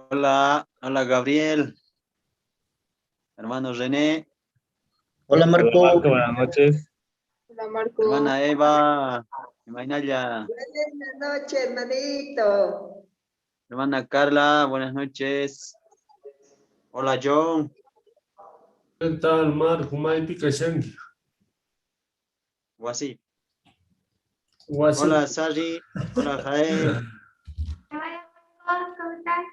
Hola, hola Gabriel. Hermano René. Hola Marco. Hola Marco, buenas noches. Hola Marco. Hermana Eva. Imainaya. Buenas noches, hermanito. Hermana Carla, buenas noches. Hola John. ¿Qué tal, Marco? Maypi kashanki? Wasi. Wasi. Hola Sari. Hola Jael. Hola, Marcos, ¿cómo estás?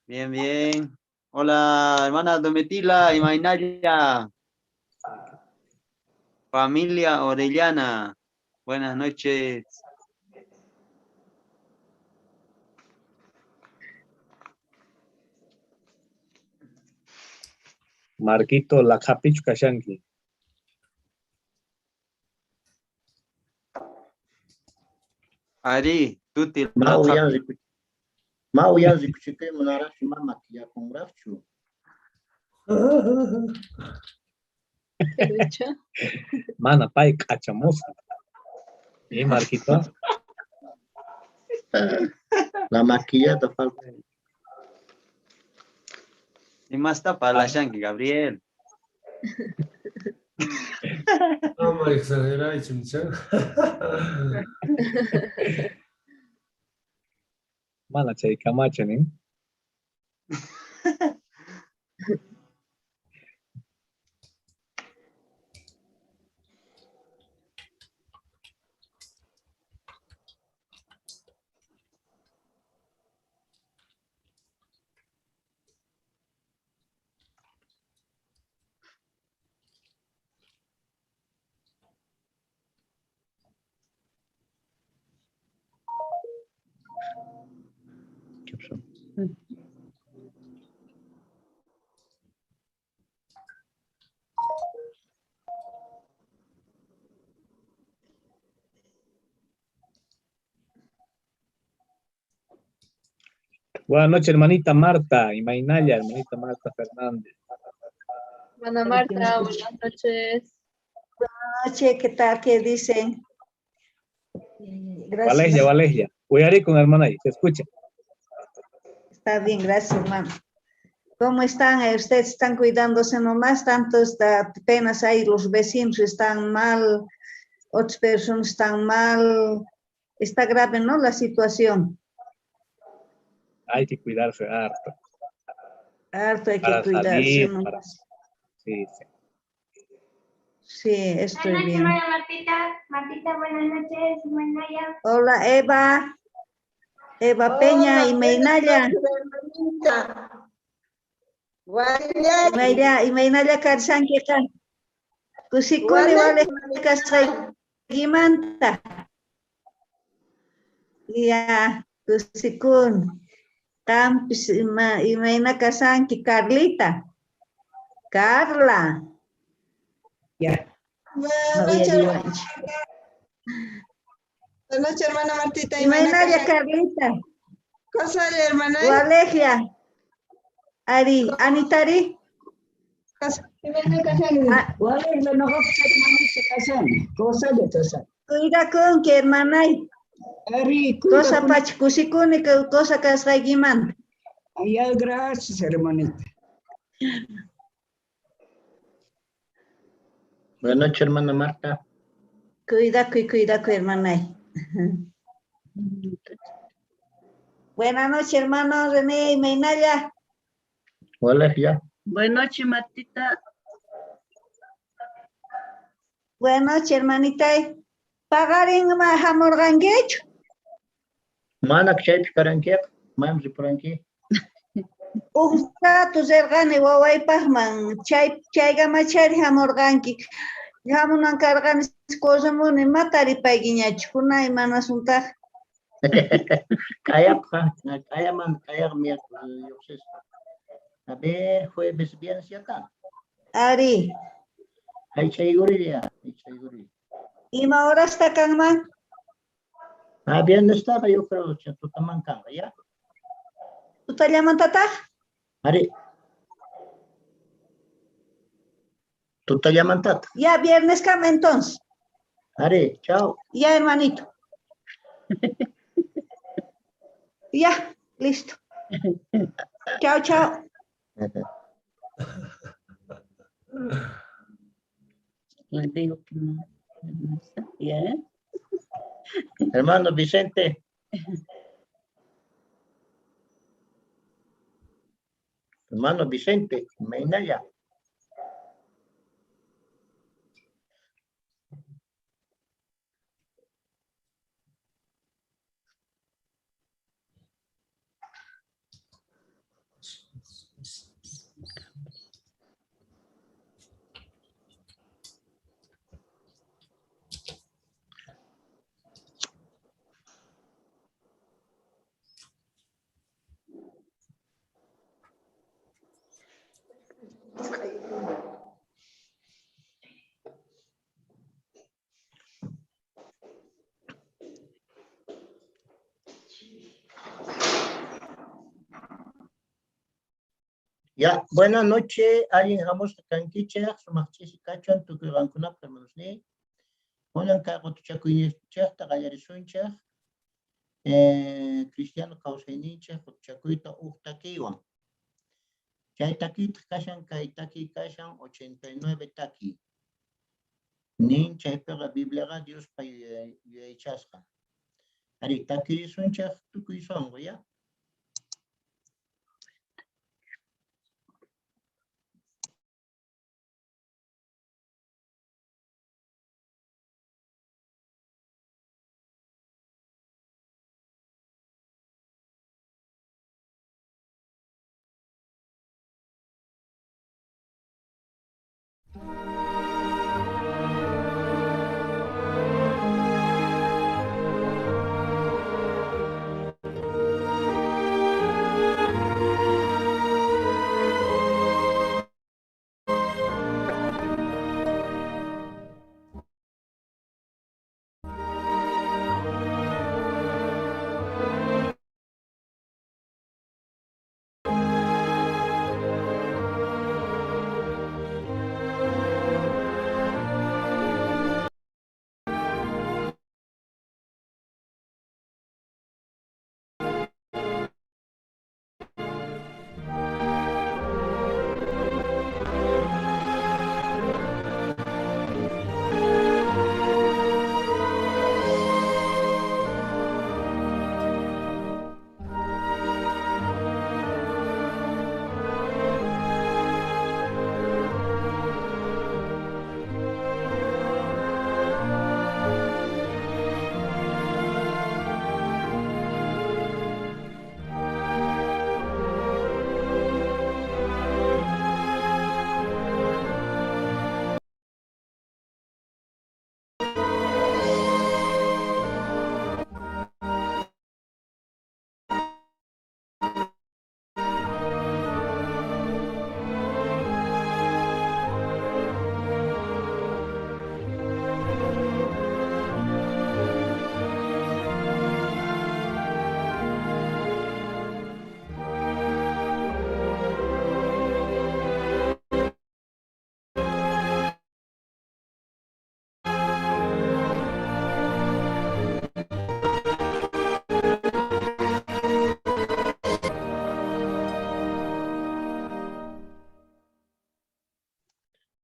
Bien, bien. Hola, hermana Domitila y Mainaya. Familia Orellana. Buenas noches. Marquito, la capichu kashanki. Ari, tuti. Mauyan rikuch. Mauyan rikuchikuy manaraqchu mama tiyakunraqchu. Derecha. Mana pay k'achamusa. ¿Y Marquito? La maquillada falta. Y más tapa la shanki, Gabriel. Ama exageraychu, chan. Mana chay kamacha nin. ¿Qué pasó? Buenas noches, hermanita Marta y Mainaya, hermanita Marta Fernández. Hermana Marta, buenas noches. Buenas noches, ¿qué tal? ¿Qué dicen? Gracias. Valeria, Valeria. Voy con hermana ahí, se escucha. Está bien, gracias, hermano. ¿Cómo están? Ustedes están cuidándose nomás, tanto está, apenas ahí los vecinos están mal, otras personas están mal. Está grave, ¿no? La situación. Hay que cuidarse harto. Harto hay que Para cuidarse. salir, ¿no? para... Sí, sí. Sí, estoy Buenas noches, bien. hermana Martita. Martita, buenas noches. Buenas Hola, Eva. Eva Peña y Meinaya. Imaylla, imaynalla karsankiqa. Kusikuni wale kasqaykimanta. Ya, kusikuni. Qampis ima, imayna kasanki, Carlita. Carla. Ya. Buenas noches, uyariwanchik. Buenas noches, hermana Martita. Imaynalla, Carlita. Cosa hermana. Walegia. Ari, Anitari. Cuidakunki, hermanay. Cosa pacha kusikuni cosa kasqaykimanta. Ya, gracias, hermanita. Buenas noches, hermana Marta. Cuidakuy, cuidakuy, hermanay. Buenas noches, hermano René y Meinaya. Hola, ya. Buenas noches, Martita. Buenas noches, hermanita. Pagarin ma hamurqankichu? Mana chaypi karankiqa, maymi ripuranki. Uj rato rirqani wawaypaqman, chay chaykamachari hamurqanki. Hamunan karqani corremuni ma taripaykiñachu, kunay manasuntaq. Kayapqa, kayaman kayaqmi lluqsisqa. A ver, jueves, viernes ya está. Ari. Aychayguri ya, aychayguri. Ima horasta kanman? Ah, viernes estaba yo creo, tutaman kanqa, ya. Tutallamantataq? Ari. Tutallamantata. Ya, viernes kama entonces. Ari, chao. Ya, hermanito. Ya, listo. Chao, chao. Le digo que no. No sabía, ¿eh? Hermano Vicente. Hermano Vicente, Mainaya. Ya, buenas noches, allin hamusqa kankichej, sumaq ch'isi kachun tukuy qankunapaj hermanosniy. Kunan kay qotuchakuyninchejta qallarisunchej, cristiano kawsayninchej qotuchakuyta uj takiywan. Chay takiytaj kashan, kay takiy kashan 89 takiy. Nin chaypiqa Bibliaqa Diospa yuyaychasqan. Arí, takirisunchej tukuy sonqo, ya.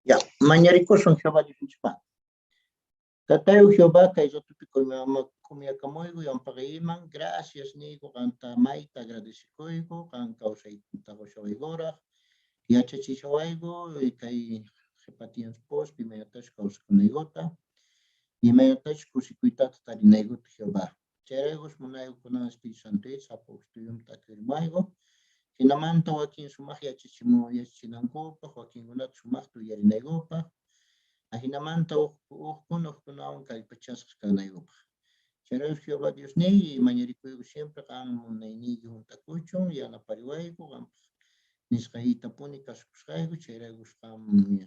Ya, mañarikusun Jehová Diosninchikman. Tatayu Jehová, kay ratupi k'umyakamuyku yampaqayman, gracias niyku qanta mayta agradecekuyku, qan kawsayta qoshawaykuraj, yachachishawayku kay qhepa tiempospi imaynatachus kawsakunaykuta, imaynatachus kusikuytata tarinaykuta Jehová. Chayraykus munayku kunan Espíritu Santoyta sapa uj tuyumta akirimuwayku, jinamanta wakin sumaq yachachinankupaj, wakinkunata sumaqta uyarinaykupaj, ajinamanta ujkuna ujkunawan kallpachasqas kanaykupaj. Chayrayku Jehová Diosniy, mañarikuyku siempre qan munayniyki junt'akuchun, yanapariwayku, qanpaj nisqaykitapuni kasukusqayku, chayraykus qan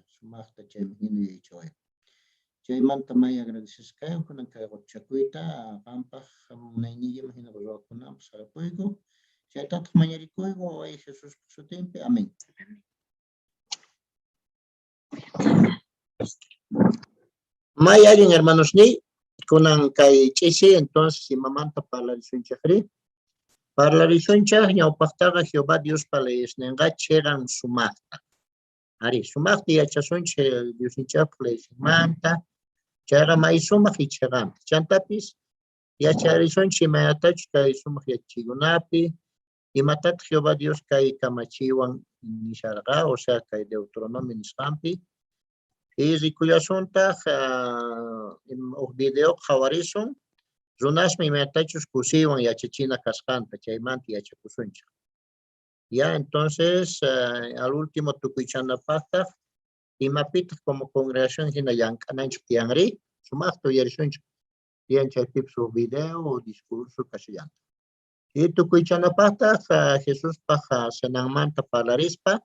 sumaqta chayman jina yuyaychawayku. Chaymanta may agradecesqa kayku, kunan kay qotuchakuyta qanpaj munayniykiman jina ruwakunanpaj sarapuyku. Chaytataj mañarikuyku waway Jesuspaj sutinpi. Amén. May allin hermanosniy, kunan kay ch'isi, entonces imamanta parlarisunchejri? Parlarisunchej ñawpajtaqa Jehová Diospa leyesnenqa cheqan sumajta. Arí, sumajta yachasunchej Diosninchejpa leyesninmanta, chayqa may sumaj y cheqanta. Chantapis yacharisunchej imaynatachus kay sumaj yachachiykunapi, imatataj Jehová Dios kay kamachiywan nisharqa, o sea, kay Deuteronomio nisqanpi. Y rikullasuntaj uj video qhawarisun runasman imaynatachus kusiywan yachachina kasqanta, chaymanta yachakusunchej. Ya, entonces, al último tukuychanapajtaj, imapitaj como congregación jina llank'ananchej tiyanrí? Sumajta uyarisunchej. Tiyan chaypipis uj video o discurso kashallanta. Y tukuychanapajtaj Jesuspaj cenanmanta parlarispa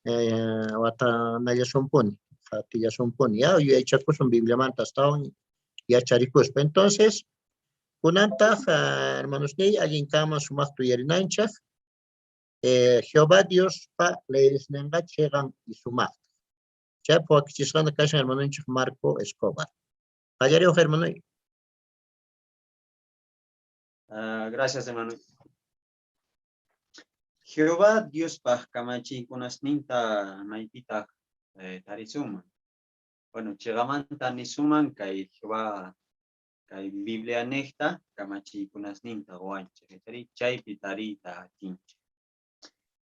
watanallasumpuni, qhatillasunpuni, ya yuyaychakusun Bibliamanta astawan yacharikuspa. Entonces, kunantaj hermanosniy allin kanman sumajta uyarinanchej. Jehová Diospa leyesnenqa cheqan y sumajta. Chaypaj wakichisqana kashan hermanonchej Marco Escobar. Qallariwaj hermanoy. Gracias, hermano. Jehová Diospaj kamachiykunasninta maypitaj tarisunman? Bueno, cheqamanta nisunman kay Jehová kay Biblianejta kamachiykunasninta qowanchej, chaypi tariyta atinchej.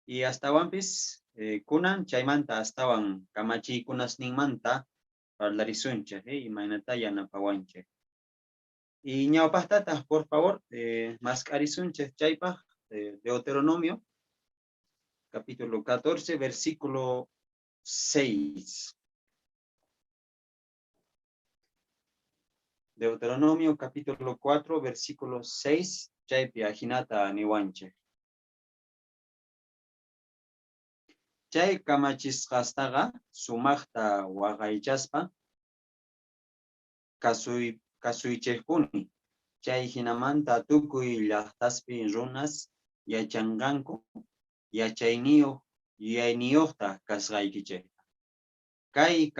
Y astawanpis kunan chaymanta astawan kamachiykunasninmanta parlarisunchej, imaynata yanapawanchej. Y ñawpajtataj, por favor, mask'arisunchej chaypaj Deuteronomio, capítulo 14, versículo 6. Deuteronomio, capítulo 4, versículo 6, chaypi ajinata niwanchej. Chay kamachisqastaqa sumajta waqaychaspa kasuychejpuni. Chay jinamanta tukuy llajtaspi runas yachanqanku yachayniyoj yuyayniyojta kasqaykichejta. Kay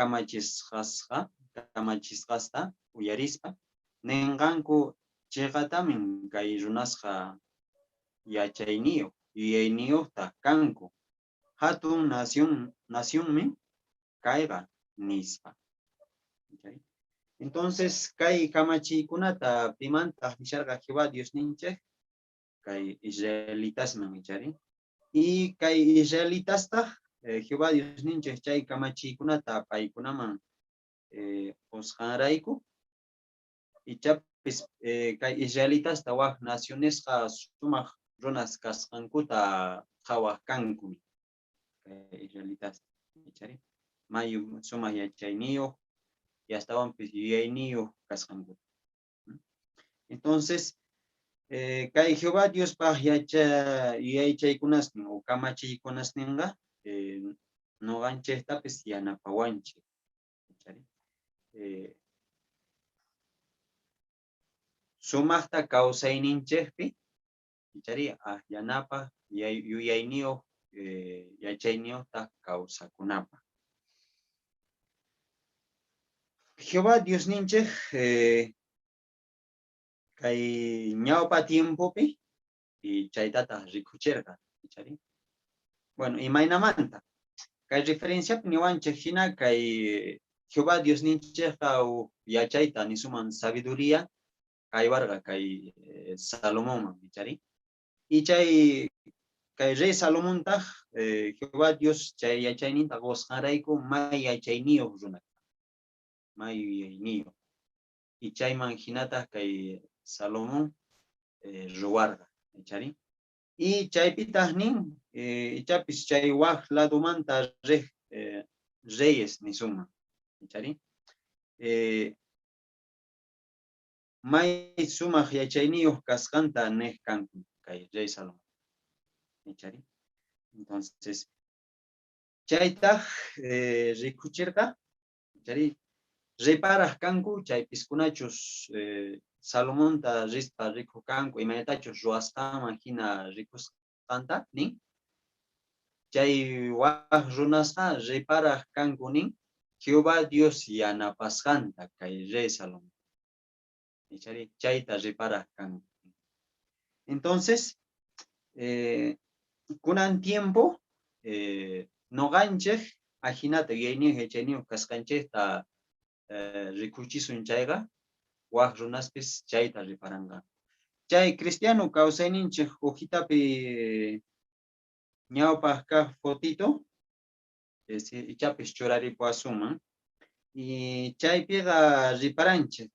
kamachisqasta uyarispa nenqanku cheqatamin kay runasqa yachayniyoj yuyayniyojta kanku. Jatun nacionmi kayqa nispa. Okay. Entonces, kay kamachiykunata pimantaj nisharqa Jehová Diosninchej kay israelitasman ichari. Y kay israelitastaj Jehová Diosninchej chay kamachiykunata paykunaman qosqanrayku ichapis kay israelitasta waj nacionesqa sumaj runas kasqankuta qhawaj kanku. Kay israelitasta ichari may sumaj yachayniyoj y astawanpis yuyayniyoj kasqankuta. Entonces, kay Jehová Diospaj yuyaychaykunasnin o kamachiykunasninqa noqanchejtapis yanapawanchej. Sumajta kawsayninchejpi ichari ajllanapaj yuyayniyoj yachayniyojta kawsakunapaj. Jehová Diosninchej kay ñawpa tiempopi y chaytataj rikucherqa ichari. Bueno, imaynamanta? Kay referenciapi niwanchej jina kay Jehová Diosninchejqa yachayta nisuman sabiduría kaywarqa kay Salomonman ichari. Y chay kay rey Salomontaj Jehová Dios chay yachayninta qosqanrayku may yachayniyoj runa, may yuyayniyoj. Y chayman jinataj kay Salomón ruwarqa ichari. Y chaypitaj nin ichapis chay waj ladomanta rej reyes nisunman ichari. May sumaj yachayniyoj kasqanta nej kanku kay rey Salomón. Ichari. Entonces, chaytaj rikucherqa, ichari, reparaj kanku chaypiskunachus Salomonta rispa rikuj kanku, imaynatachus ruwasqanman jina rikusqanta nin. Chay waj runasqa reparaj kanku nin Jehová Dios yanapasqanta kay rey Salomón. Ichari, chayta reparaj kanku. Entonces, Kunan tiempo noqanchej ajinata yuyayniyoj yachayniyoj kasqanchejta rikuchisun chayqa, waj runaspis chayta reparanqanku. Chay cristiano kawsayninchej hojitapi ñawpaj kaj fotito, ichapis churaripuwasunman, y chaypiqa reparanchej.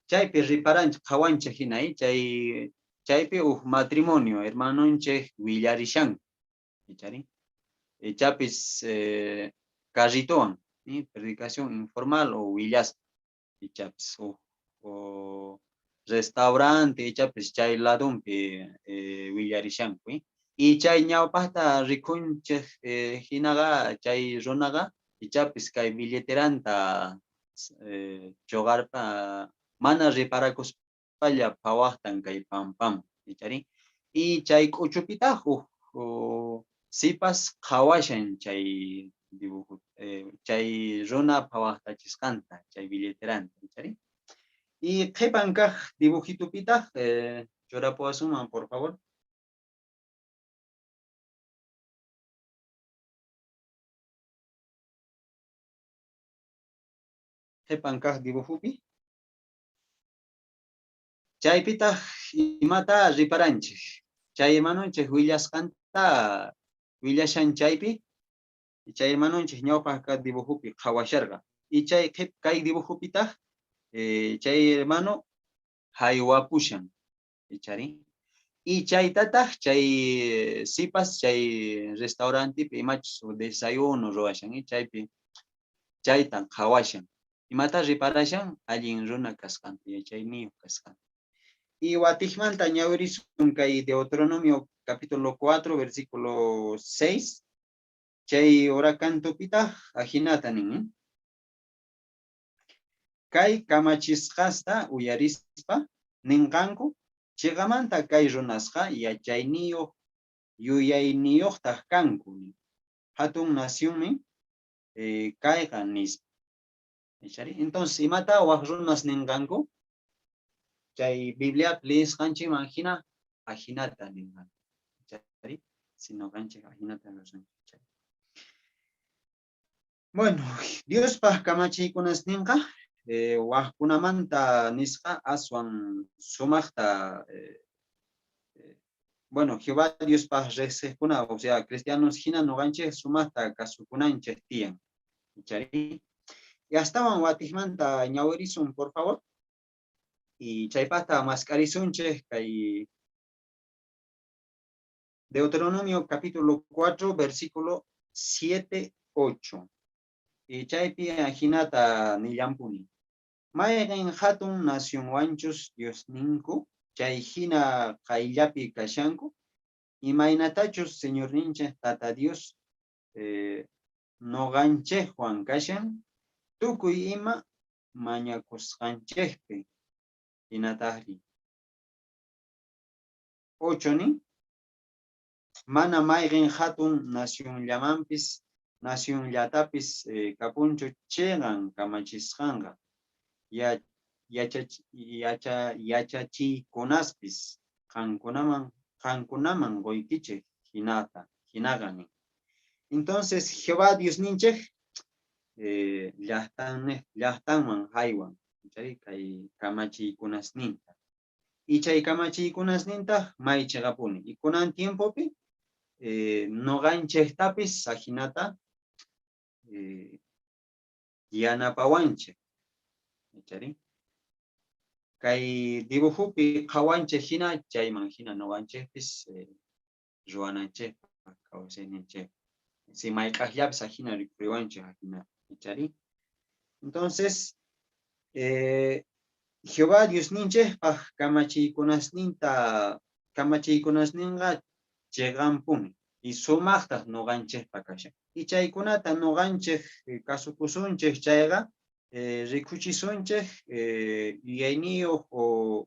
Chaypi reparanchej, qhawanchej jina, chay chaypi uj matrimonio hermanonchej willarishanku, ichari? Ichapis carritowan, predicación informal o willaspa, ichapis uj restaurante, ichapis chay ladonpi willarishanku. Y chay ñawpajta rikunchej jinaqa chay runaqa ichapis kay billeteranta choqarpa mana reparakuspalla phawajtan kay pampaman, ichari? Y chay k'uchupitaj uj sipas qhawashan chay dibujo, chay runa phawajtachisqanta, chay billeteranta, ichari? Y qhepan kaj dibujitupitaj churapuwasunman, por favor. Qhepan kaj dibujopi. Chaypitaj imata reparanchej? Chay hermanonchej willasqanta willashan chaypi, chay hermanonchej ñawpaj kaj dibujopi qhawasharqa. Y chay kay dibujopitaj chay hermano jaywapushan, ichari? Y chaytataj chay sipas chay restaurantepi imachus desayuno ruwashan, chaypi chayta qhawashan. Imata reparashan? Allin runa kasqanta, yachayniyoj kasqanta. Y watijmanta ñawirisun kay Deuteronomio capítulo 4, versículo 6. Chay urakantupitaj ajinata nin. Kay kamachisqasta uyarispa nenqanku, cheqamanta kay runasqa yachayniyoj yuyayniyojtaj kanku, jatun nacionmin kayqa, nispa. Entonces, imata waj runas nenqanku? Chay Bibliapi leesqanchejman jina, ajinata nenqanku. Si noqanchej ajinata ruwasunchej chay. Bueno, Diospaj kamachiykunasninqa wajkunamanta nisqa aswan sumajta, bueno, Jehová Diospaj rejsejkuna, o sea, cristianos jina noqanchej sumajta kasukunanchej tiyan. Ichari? Y astawan watijmanta ñawirisun, por favor. Y chaypajta mask'arisunchej kay Deuteronomio capítulo 4, versículo 7, 8. Y chaypi ajinata nillampuni. Mayqen jatun nacionwanchus Diosninku chay jina qayllapi kashanku, imaynatachus Señorninchej Tata Dios noqanchejwan kashan, tukuy ima mañakusqanchejpi jinatajri. 8 nin, mana mayqen jatun nacionllamanpis, nacionllatapis kapunchu cheqan kamachisqanqa, yachachiykunaspis qankunaman qoykichej jinata, jinaqa nin. Entonces Jehová Diosninchej llajtanman jaywan chay kay kamachiykunasninta. Y chay kamachiykunasnintaj may cheqapuni. Y kunan tiempopi noqanchejtapis ajinata yanapawanchej. Ichari? Kay dibujopi qhawanchej jina, chayman jina noqanchejpis ruwananchejpaj, kawsayninchejpaj. Si mayk'ajllapis ajina rikhuriwanchej ajina, ichari? Entonces, Jehová Diosninchejpaj kamachiykunasninta, kamachiykunasninqa cheqanpuni y sumajtaj noqanchejpa kashan. Y chaykunata noqanchej kasukusunchej chayqa, rikuchisunchej yuyayniyoj o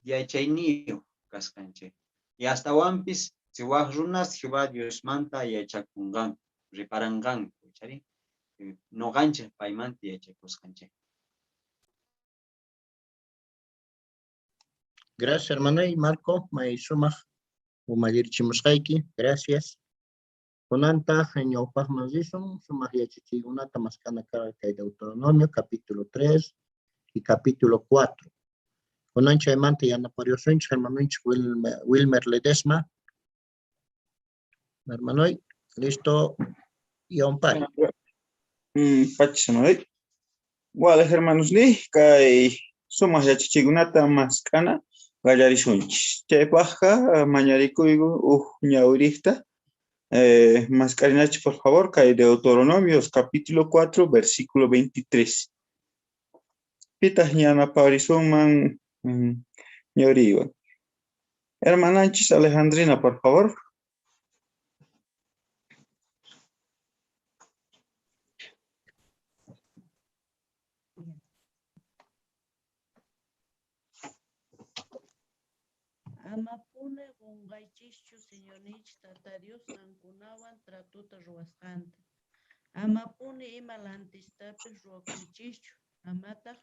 yachayniyoj kasqanchej. Y astawanpis si waj runas Jehová Diosmanta yachakunqanku, reparanqanku, ichari? Noqanchej paymanta yachakusqanchejta. Gracias, hermano y Marco, may sumaj umallirichimusqayki. Gracias. Kunantaq ñawpaqman risun, sumaq yachachiykunata mask'ana karqa kay Deuteronomio capítulo 3 y capítulo 4. Kunan chaymanta yanapariwasunchik hermanonchik Wilmer Ledesma. Hermanoy, listo, y ompari. Pachisanoy. Wale, hermanos ni, kay sumaq yachachiykunata mask'ana qallarisunchis. Chaypaqqa mañarikuyku uj ñawirikta. Mask'arinachis, por favor, kay Deuteronomios capítulo 4, versículo 23. Pitaq yanaparisunman ñawiriywan. Hermananchis Alejandrina, por favor. Amapuni qonqaychischu Señorninchis Tata Dios qankunawan tratota ruwasqanta. Amapuni ima lantistapis ruwakuychischu, amataq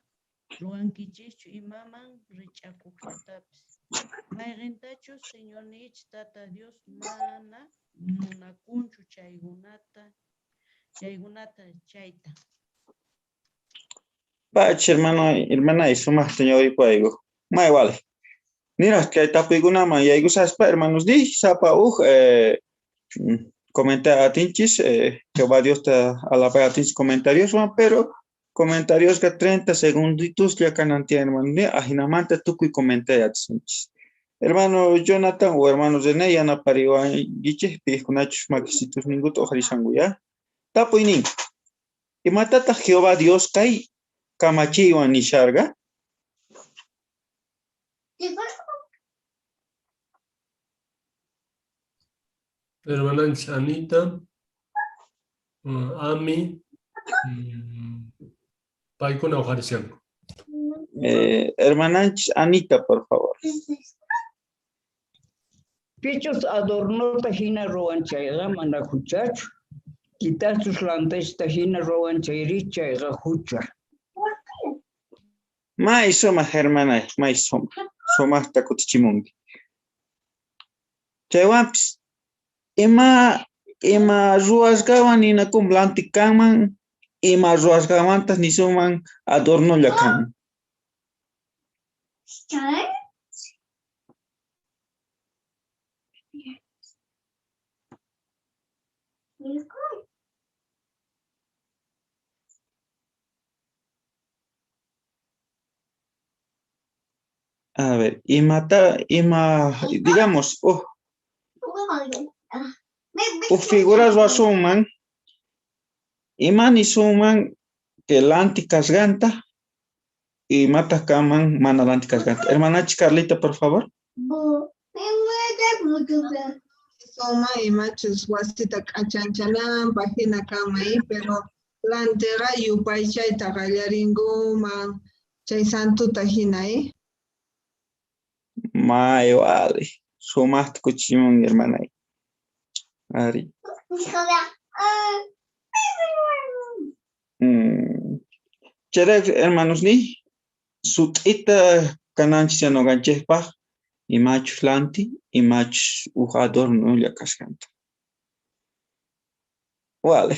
ruwankichischu imaman rich'akojllatapis. Mayqentachus Señorninchis Tata Dios mana munakunchu chaykunata chayta. Pacha, hermano, hermana, y sumaqta ñawiripayku. May wale. Niraj kay tapuykunaman yaykusaspa, hermanos, di sapa uj comenta atinchis, Jehová Dios ta alabay atinchis comentarios, pero comentarios que 30 segunditos ya canantia, hermano, ni ajinamanta tukuy comentay atinchis. Hermano Jonathan o hermano René, ya na pariwan guiche, pijkunachus makisitus ninguto ojarisangu, ya. Tapuynin. Imatata Jehová Dios kay kamachiwan nisharga? Hermananchis Anita, Ami, paykuna ujarishanku. Hermananchis Anita, por favor. Pichus adornota hina ruwan chayqa mana huchachu. Kitachus lantista hina ruwan chayri chayqa hucha. May sumaq, hermana, may sumaq. Sumaqta kutichimunki. Chaywanpis, ima ruwasqawan ninakun lanti kanman, ima ruwasqawantas nisuman adornolla kanman. A ver, imata, ima, digamos, oh, oh, figuras ruwasunman, ima nisuman que lanti kasqanta, imata kaman mana lanti kasqanta. Hermana Carlita, por favor. Suma imachus wasita k'achanchananpaq hina kanman, pero lantiqa yupaychayta qallarinkuman chay santuta hina, May vale. Sumaqta kuchimun, hermana. Ari. Chayrayku, hermanos, ni sut'ita kananchis noqanchikpaq imachus lanti, imachus uj adornolla kasqanta. Vale.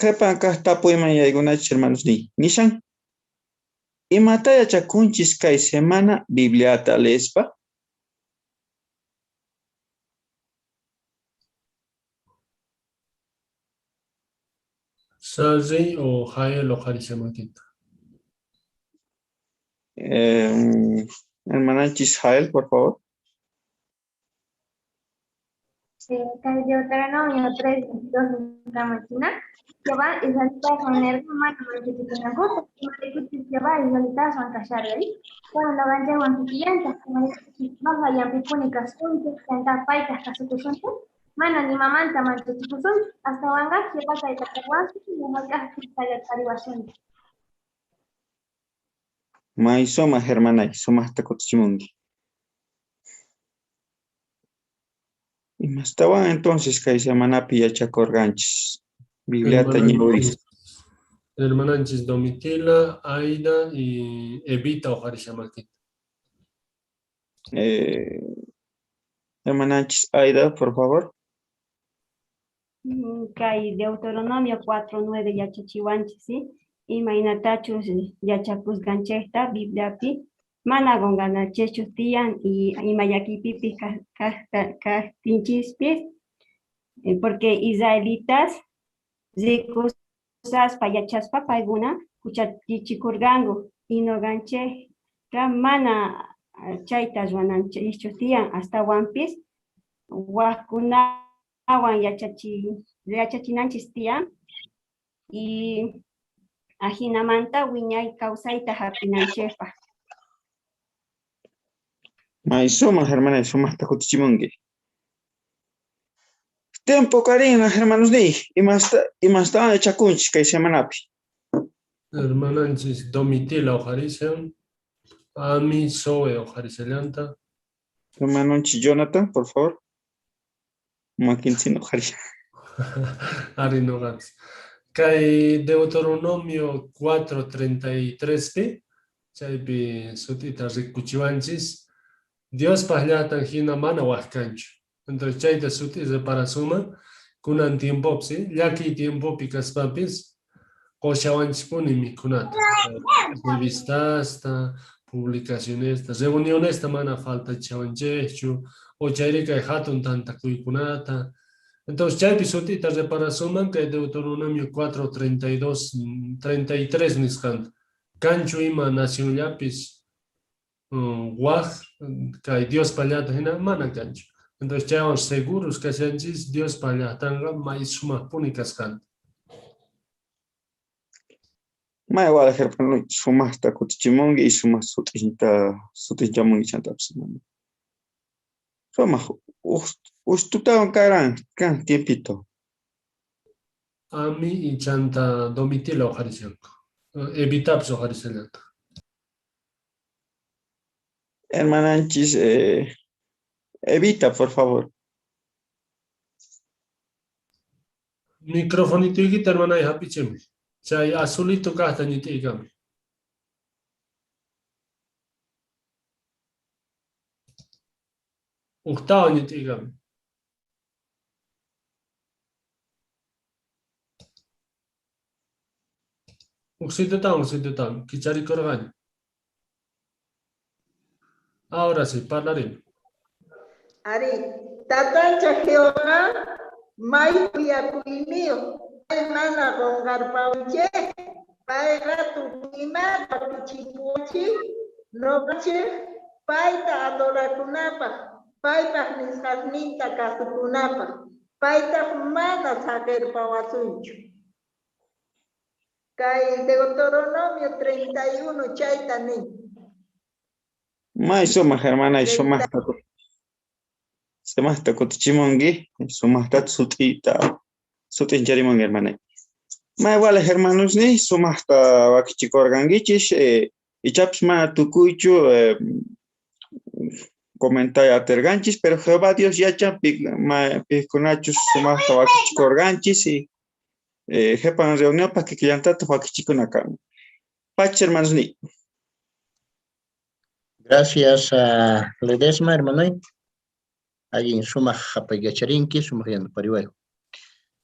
Qhipan kaq tapuyman yaykunachis, hermanos, ni. Nishan, imata yachakunchis kay semana Bibliata leespa? Sazi o Jael o Jarisemakita. Hermananchis Jael, por favor. Kay Deuteronomio 3, 2, Kamachina. Jehová israelita son hermano, manchitikunankuta, imaraykuchus Jehová israelita son kasharari. Cuando gancha wantikillanta, imaraykuchus yampipuni kasunchik, chanta payta kasukusunchik, mana ni mamanta manchachikusunchik, hasta wanga Jehová taytatawanchik, yamallk'aj taytariwasunchik. May sumaq, hermanay, sumaqta kutichimunki. Imastawan entonces kay semanapi yachakurqanchis? Bibliata Hermana ñawiriy. Hermananchis Domitila, Aida y Evita oqharishan makita. Hermananchis Aida, por favor. Kay Deuteronomio 4:9 yachachiwanchis, ¿sí? Imaynatachus yachakusqanchejta Bibliapi mana qonqanachejchu tiyan y ima llakiypipis kajtinchispis, porque israelitas rikusaspa yachaspa paykuna juchallichikorqanku y noqanchejqa mana chayta ruwananchejchu tiyan, astawanpis wajkunawan yachachinanchis tiyan y ajinamanta wiñay kawsayta jap'inanchejpaj. May sumaj, hermana, sumajta kutichimunki. Tiempo, Karina, hermanos, ni, imasta yachakunchis kay semanapi. Hermananchis Domitila oqharishan, Ami Zoe oqharishallanta. Hermanonchis Jonathan, por favor. Makinsin oqharishan. Ari noqapis. Kay Deuteronomio 4:33 pi, chaypi sut'ita rikuchiwanchis, Diospaj llajtan jina mana waj kanchu. Entonces chayta sut'i reparasunman, kunan tiempopi, ¿sí? Llakiy tiempopi kaspapis, qoshawanchispuni mikhunata. Revistasta, publicacionesta, reunionesta mana faltachiwanchejchu, o chayri kay hatun tantakuykunata. Entonces chaypi sut'ita reparasunman kay Deuteronomio 4:32, 33 nisqanta. Kanchu ima nacionllapis, waj kay Diospa llajtan jina mana kanchu. Entonces chaywan seguros kashanchis Diospa llajtanqa may sumajpuni kasqanta. May wala hermano, sumajta kutichimunki y sumaj sut'inchamunki chantapis. Sumaj ustutawan karan kan tiempito. Ami y chanta Domitila oqharishanku. Evitapis oqharishallanta. Hermananchis, Evita, por favor. Microfonitoykita, hermanay, hap'ichimuy. Chay azulito kajta ñit'iykami. Ujtawan ñit'iykami. Ujsitutawan, ujsitutawan, kicharikorqani. Ahora sí, parlaremos. Ari, tatancha Jehová, may khuyakuyniyoj, pay mana qonqarpawanchej, payqa tukuy imata wakichipuwanchej, noqanchej payta adorakunapaj, paypaj nisqasninta kasukunapaj, paytaj mana saqerpawasunchu. Kay Deuteronomio 31 chayta nin. May sumaj, hermana, y sumajta kutichimunki, sumajta sut'ita, sut'incharimunki, hermana. May wala, hermanos, ni sumajta wakichikorqankichis, ichapis mana tukuychu comentay aterganchis, pero Jehová Dios yachan pikunachus sumajta wakichikorqanchis y jepan reunión pa kikillantata wakichikunaka. Pacha, hermanos, ni. Gracias a Ledesma, hermano. Allin sumaj hapayacharinki, sumaj yanapariwayo.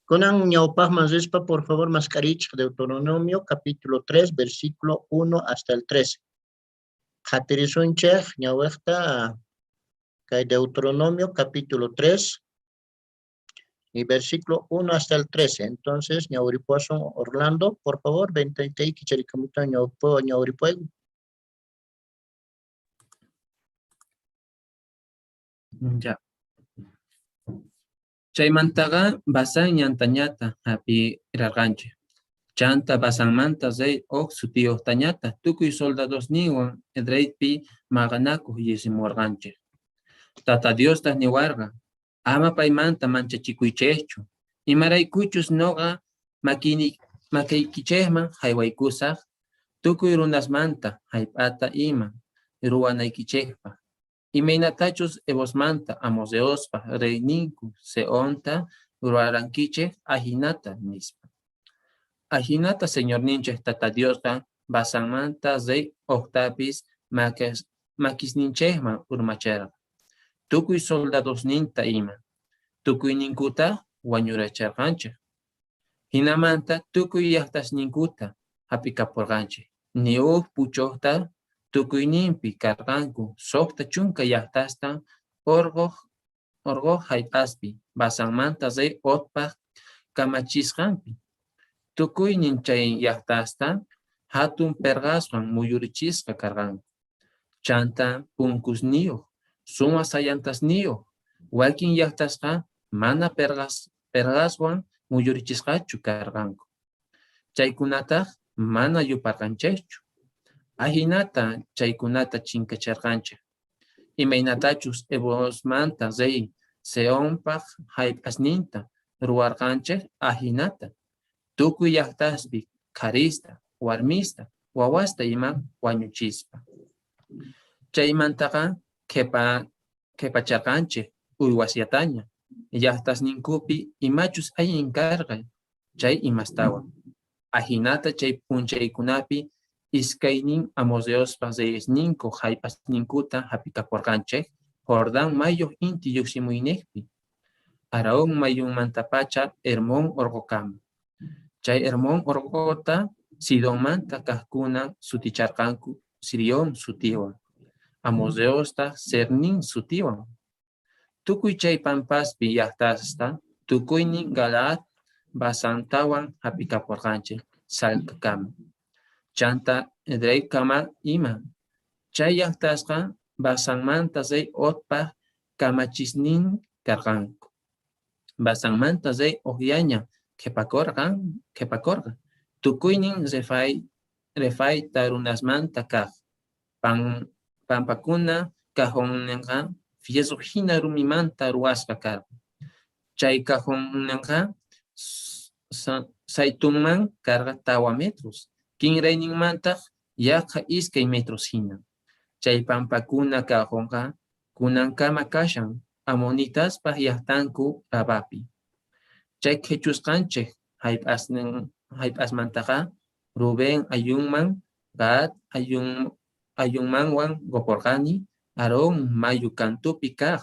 Kunan ñawpajman rispa, por favor, mascarich, Deuteronomio, capítulo 3, versículo 1 hasta el 13. Jatirisunchej, ñawejta, kay Deuteronomio, capítulo 3, y versículo 1 hasta el 13. Entonces, ñawripuasun Orlando, por favor, vente ahí, kicharikamita, ñawpo, ñawripuego. Ya. Chaymantaqa Basán ñantañata hap'irarqanchik. Chanta Basanmanta rey Og sutiyuqtañata tukuy soldadosninwan Edreipi maqanakuq lluqsimurqanchik. Tata Diostaq niwarqa, ama paymanta manchachikuychikchu, imaraykuchus noqa makiykichikman haywaykusaq tukuy runasmanta jallp'ata ima ruwanaykichikpaq. Imaynatachus Evosmanta Amorreospa reyninku Sehonta ruwarankichej ajinata nispa. Ajinata Señorninchej Tata Diosqa Basanmanta rey Ogtapis makisninchejman urmacherqa, tukuy soldadosninta ima. Tukuyninkutaj wañuracherqanchej. Jinamanta tukuy llajtasninkuta jap'ikaporqanchej. Ni uj puchojta tukuyninpi karqanku 60 llajtasta orqoj orqoj jallp'aspi, Basanmanta rey Ogpaj kamachisqanpi. Tukuynin chay llajtasta jatun perqaswan muyurichisqa karqanku. Chantá punkusniyoj, sumaj sayantasniyoj. Wakin llajtasqa mana perqaswan muyurichisqachu karqanku. Chaykunataj mana yuparqanchejchu. Ajinata chaykunata chinkacherqanchej. Imaynatachus Hevosmanta rey Sehonpaj jallp'asninta ruwarqanchej ajinata. Tukuy llajtaspi qharista, warmista, wawasta ima wañuchispa. Chaymantaqa qhepacharqanchej uywasllataña, llajtasninkupi imachus allin karqa chay imastawan. Ajinata chay p'unchaykunapi iskaynin amorreospa reyesninku jallp'asninkuta jap'ikaporqanchej Jordán mayoj inti llojsimuynejpi, Araón mayumantapacha Hermón orqokama. Chay Hermón orqota Sidonmanta kajkuna suticharqanku Sirión sutiwan, amorreostaj Sernín sutiwan. Tukuy chay pampaspi llajtasta tukuynin Galaad Basantawan jap'ikaporqanchej Salcakama, chantá Edreikama ima. Chay llajtasqa Basanmanta rey Ogpaj kamachisnin karqanku. Basanmanta rey Ogllaña qhepakorqa, tukuynin Refaita runasmanta kaj. Pampakuna cajonnenqa fierro jina rumimanta ruwasqa karqa. Chay cajonnenqa saytunman karqa 4 metros, kinrayninmantaj yaqha 2 metros jina. Chay pampakuna cajonqa kunankama kashan amonitaspa llajtanku Rabapi. Chay qhechusqanchej jallp'asmantaqa Rubén ayllunman, Gad ayllunmanwan qoporqani Aarón mayu kantupi kaj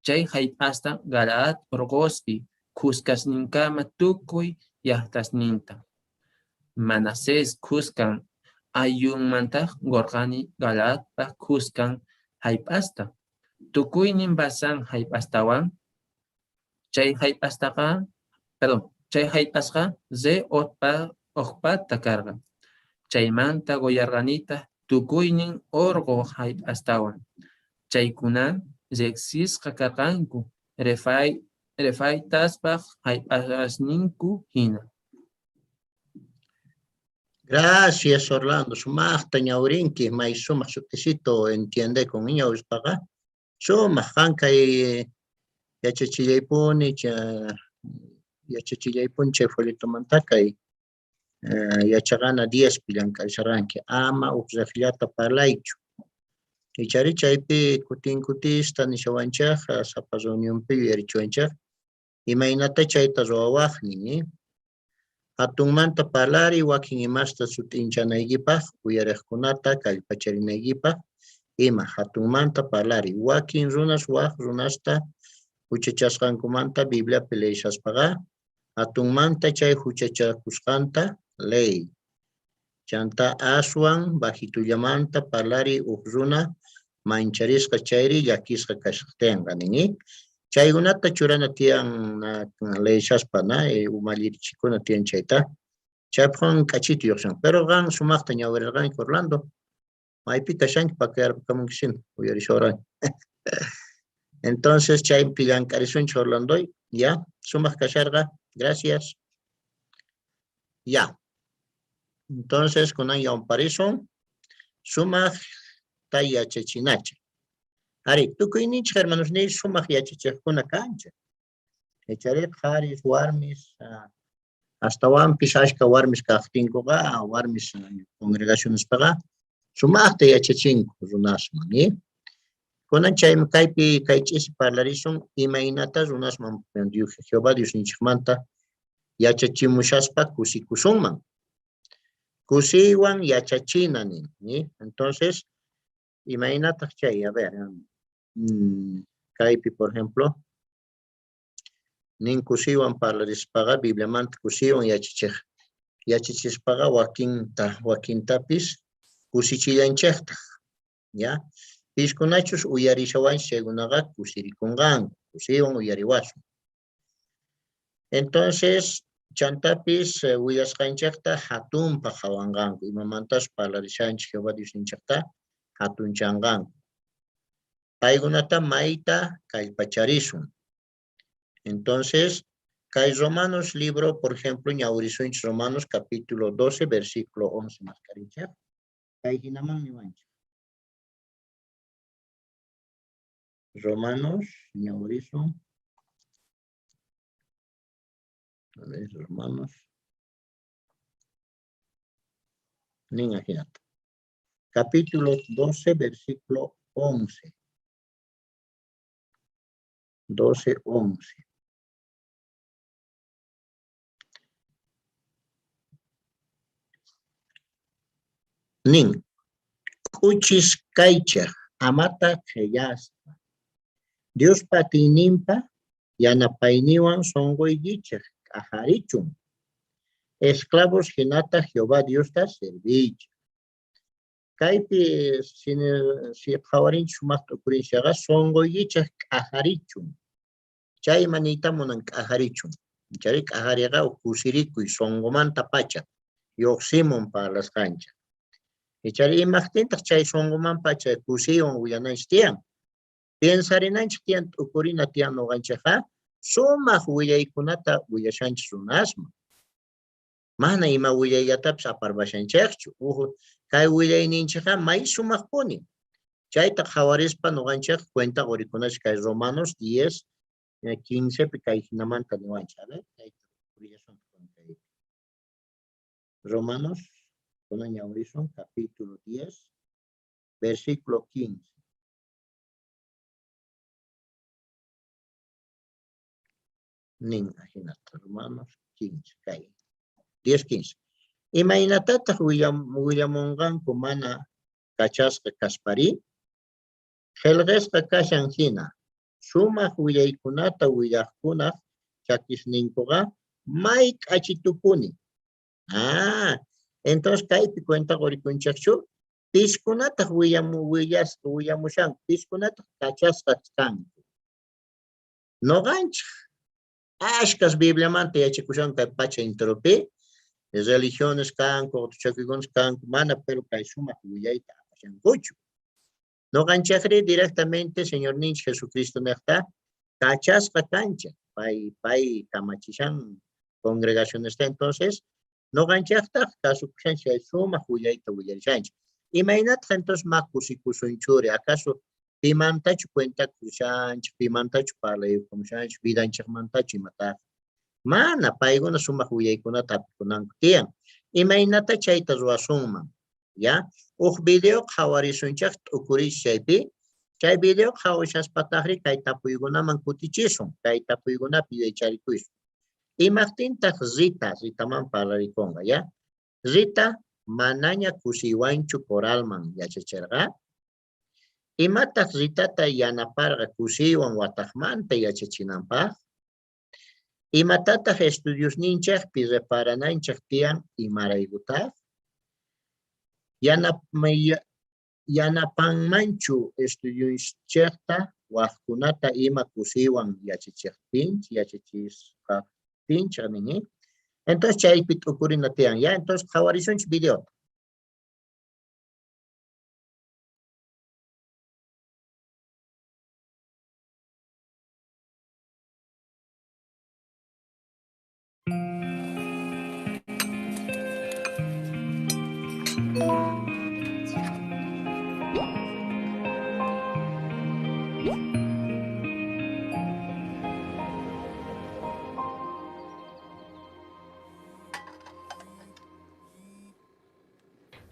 chay jallp'asta Galaad orqospi khuskasninkama tukuy llajtasninta. Manasés khuskan ayllunmantaj qorqani Galaadpa khuskan jallp'asta, tukuynin Basán jallp'astawan. Chay jallp'asqa rey Ogpata karqa. Chaymanta qollarqanitaj tukuynin orqo jallp'astawan. Chaykuna rejsisqa karqanku Refaitaspa jallp'asninku jina. Gracias, Orlando. Sumajta ñawrinki, may sumaj sut'isito entiendekun ñawispaqa. Sumaj qan kay yachachillaypuni, yachachillaypuni chay folletomanta kay yachaqana 10 pi llank'arisharqanki. Ama uj rejllata parlaychu. Ichari chaypi kutin kutista nishawanchej, sapa reunionpi yuyarichiwanchej, imaynata chayta ruwawajnin, Jatunmanta parlariy wakin imasta sut'inchanaykipaj, uyarejkunata kallpacharinaykipaj ima. Jatunmanta parlariy. Wakin runas waj runasta juchachasqankumanta Bibliapi leeshaspaqa, jatunmanta chay juchachakusqanta leey. Chantá aswan bajitullamanta parlariy uj runa mancharisqa chayri llakisqa kashajtenqa, nin. Chaykunata churana tiyan leeshaspa, na umallirichikuna tiyan chayta. Chaypajwan k'achitu llojsin. Pero qan sumajta ñawirerqanki, Orlando. Maypi kashanki pakayarpakamunkisina, uyarishawarqanki. Entonces chaypi llank'arisunchik, Orlandoy. Ya, sumaj kasharqa. Gracias. Ya. Entonces kunan yawnparisun sumajta yachachinachej. Ari, tukuyninchej hermanosniy sumaj yachachejkuna kanchej. Icharí qharis, warmis, astawanpis ashkha warmis kajtinkoqa, warmis congregacionespeqa sumajta yachachinku runasman. Kunan chaymi kaypi kay ch'isi parlarisun imaynata runasman Jehová Diosninchejmanta Yachachimushaspa kusikusunman. Kusiywan yachachina nin, ni? Entonces, imaynataq chay? A ver, kaypi, por ejemplo, nin kusiywan parlarispaqa, Bibliamanta kusiywan yachachiq, yachachispaqa wakinta, wakintapis kusichillanchejtaj, ya? Piskunachus uyarishawanchis chaykunaqa kusirikunqanku, kusiywan uyariwasun. Entonces, chantapis willasqanchejta jatunpaj qhawanqanku, imamantas parlarishanchis Jehová Diosninchejta jatunchanqanku. Paykunata mayta kallpacharisun. Entonces, kay Romanos libro, por ejemplo, ñawirisunchis Romanos capítulo 12, versículo 11 maskarichej. Kay hinaman niwanchej. Romanos, ñawirisun. A ver, Romanos. Nin ajinata. Capítulo 12, versículo 11. 12, 11. Nin, k'uchis kaychej, amata qhellaspa. Diospa atiyninpa yanapayniwan sonqoykichej k'ajarichun. Esclavos hinata Jehová Diosta serviychej. Kaypi si qhawarinchis sumaqta ukurinchaqa sonqoykichej k'ajarichun. Chay ima niyta munan k'ajarichun. Chay k'ajariqa kusirikuy sonqomanta pacha lluqsimun parlasqanchik. Ichari imaqtintaq chay sonqoman pacha kusiywan willananchik tiyan. Piensarinanchik tiyan, t'ukurina tiyan noqanchikqa sumaq willaykunata willashanchis runasman. Mana ima willayllatapas aparbashanchikchu. Uj kay willayninchikqa may sumaqpuni. Chayta qhawarispa noqanchik cuenta qurikunachik kay Romanos 10, 15 pi kay hinamanta niwanchik. A ver, kayta urillasun kay Romanos, kunan ñawirisun, capítulo 10, versículo 15. Nin, ajinata, Romanos 15, kay 10, 15. Imaynatataq willamunqanku mana kachasqa kaspari? Qhelqesqa kashan hina, sumaq willaykunata willaqkunaq chakisninkuqa may k'achitupuni. Ah, entonces kaypi cuenta qurikunchikchu, piskunataq willamushanku, piskunataq kachasqa kanku. Noqanchik ashkas Bibliamanta yachakushanku kay pacha enteropi, religiones kanku, qutuchakuykunas kanku, mana pero kay sumaq willayta apashankuchu. Noqanchikri directamente Señorninchik Jesucristo niqta kachasqa kanchik, pay kamachishan congregacionesta, entonces noqanchiktaq kasukushanchik chay sumaq willayta willarishanchik. Imaynataq entonces ma kusikusunchuri? Acaso pimantachu cuenta kushanchik, pimantachu parlaykumushanchik, vidanchikmantachu imataq? Mana, paykuna sumaq willaykunata apikunanku tiyan. Imaynata chayta ruwasunman? Ya, uj video qhawarisunchik t'ukurish chaypi. Chay video qhawashaspataqri kay tapuykunaman kutichisun, kay tapuykunapi yuyaycharikuysun. Imaqtintaq Rita, Ritaman parlarikunqa, ya? Rita manaña kusiywanchu coralman yachachirqa. Imataq Ritata yanaparqa kusiywan wataqmanta yachachinanpaq? Imatataq estudiosninchikpi reparananchik tiyan imaraykutaq? Yanapanmanchu estudiosninchikta wajkunata ima kusiywan yachachiqtinchik, yachachisqaptinchik nini? Entonces chaypi t'ukurina tiyan, ya? Entonces qhawarisunchik videota.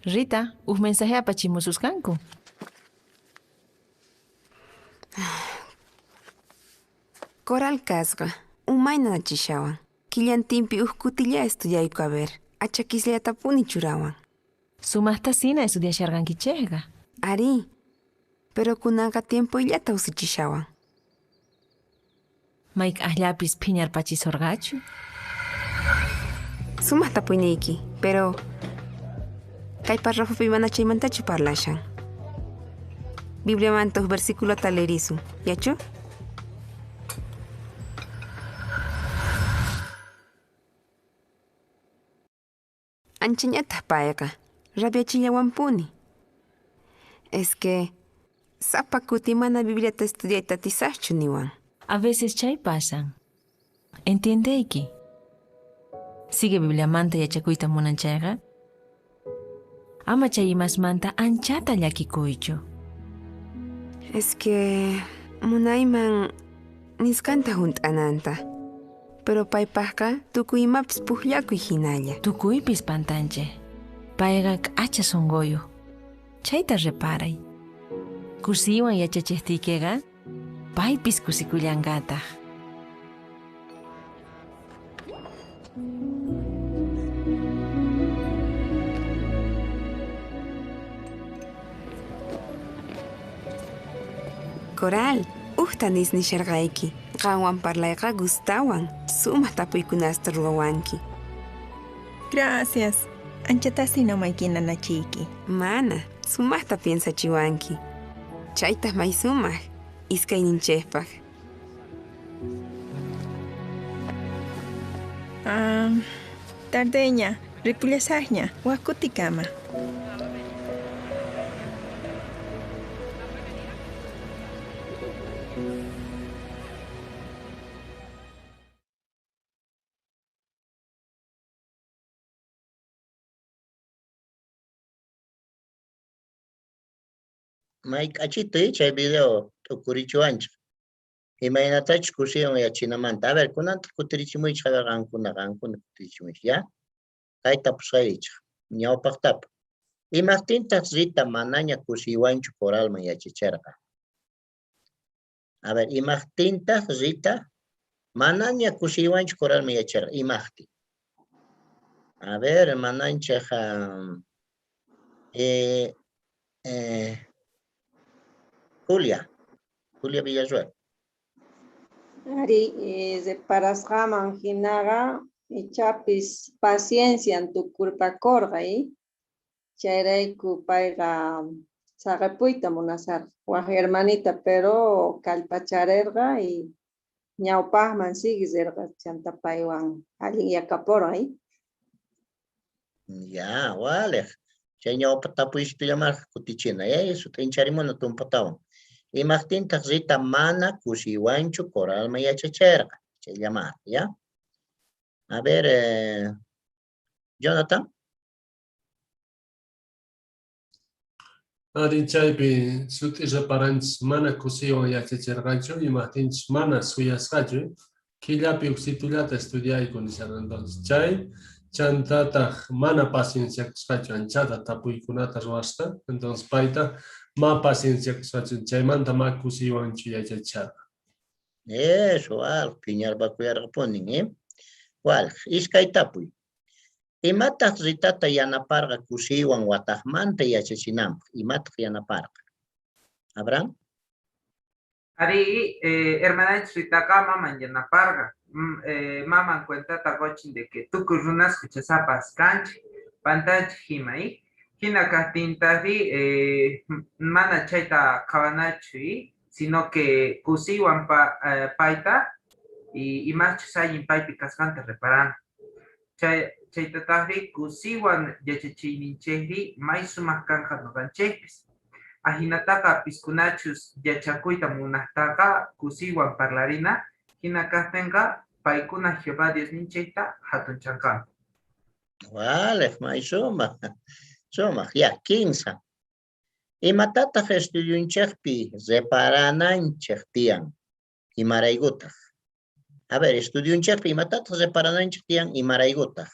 Rita, uj mensaje apachimususqanku. Coral kasqa, umayna nachishawan. Killantinpi uj kutilla estudiayku a ver, achakisllatapuni churawan. Sumajtasina estudiasharqankichejqa. Arí, pero kunanqa tiempoyllata usuchishawan. Mayk'ajllapis phiñarpachisorqachu? Sumaj tapuyniyki, pero kay parrafopi mana chaymantachu parlashan. Bibliamanta uj versiculota leerisun, yachu? Anchañataj payqa, rabiachillawanpuni. Es que sapa kuti mana Bibliata estudiayta atisajchu niwan. A veces chay pasan. Entiendeyki. Sigue Bibliamanta yachakuyta munan chayqa. Ama chay imasmanta anchata llakikuychu. Es que munayman nisqanta hunt'ananta. Pero paypaqqa tukuy imapis pukllakuy hinalla. Tukuypis pantanchej. Payqa k'acha sunquyuq. Chayta reparay. Kusiywan yachachejtiykiqa paypis kusikullanqataj. Coral, ujta nisnisharqayki. Qanwan parlayqa gustawan. Sumaq tapuykunasta ruwawanki. Gracias. Anchatasina umayki nanachiyki. Mana, sumaqta piensachiwanki. Chaytaj may sumaq, iskayninchejpaq. Ah, tardeña, ripullasaqña, wak kutikama. May k'achito chay video t'ukurichiwanchej. Imaynatachus kusiywan yachinamanta. A ver, kunantaq kutirichimuychej, a ver, qankuna, qankuna kutirichimuychej, ya? Kay tapusqaykichej, ñawpaq tapu. Imajtintaq Rita manaña kusiywanchu coralman yachacherqa? A ver, imajtintaq Rita manaña kusiywanchu coralman yachacherqa? Imajtin? A ver, hermananchej Julia, Julia Villarruel. Ari, reparasqaman hinaqa ichapis paciencian tukurpakurqa, chayrayku payqa saqepuyta munasarqa waj hermanita, pero kallpacharerqa y ñawpaqman sigue rirqa chanta paywan allin yakapurqa. Ya, waleq. Chay ñawpa tapuysipillamarqa kutichina, sut'incharimuna tumpatawan. Imajtintaq Rita mana kusiywanchu coralman yachacherqa? Chayllamarqa, ya? A ver, Jonathan. Ari chaypi sut'i reparanchis mana kusiywan yachacherqachu, imajtinchis mana suyasqachu, killapi uksitullata estudiayku nisharqa. Entonces, chay chantataq mana pacienciakusqachu, anchata tapuykunata ruwasqa, entonces payta ma pacienciakusqachu, chaymanta ma kusiywanchu yachachisharqa. Eso, al, phiñarpakuyarqapunin, eh? Wal, iskay tapuy. Imataq Ritata yanaparqa kusiywan wataqmanta yachachinanpaq? Imataq yanaparqa? Abraham? Ari, hermananchis Ritaqa maman yanaparqa. Maman cuentata qochin de que tukuy runas huchasapas kanchik, pantanchik ima, Hina kaqtintaqri mana chayta qhawanachu, sino que kusiywan payta y imachus allin paypi kasqanta reparana. Chaytataqri kusiywan yachachiyninchikri may sumaq kanqa noqanchikpis. Ahinataqa piskunachus yachakuyta munaqtaqa kusiywan parlarina, hina kaqtinqa paykuna Jehová Diosninchikta hatunchanqanku. Vale, may sumaq. Sumaq, ya, kinsa. Imatataq estudiunchikpi reparananchik tiyan? Imaraykutaq? A ver, estudiunchikpi imatataq reparananchik tiyan? Imaraykutaq?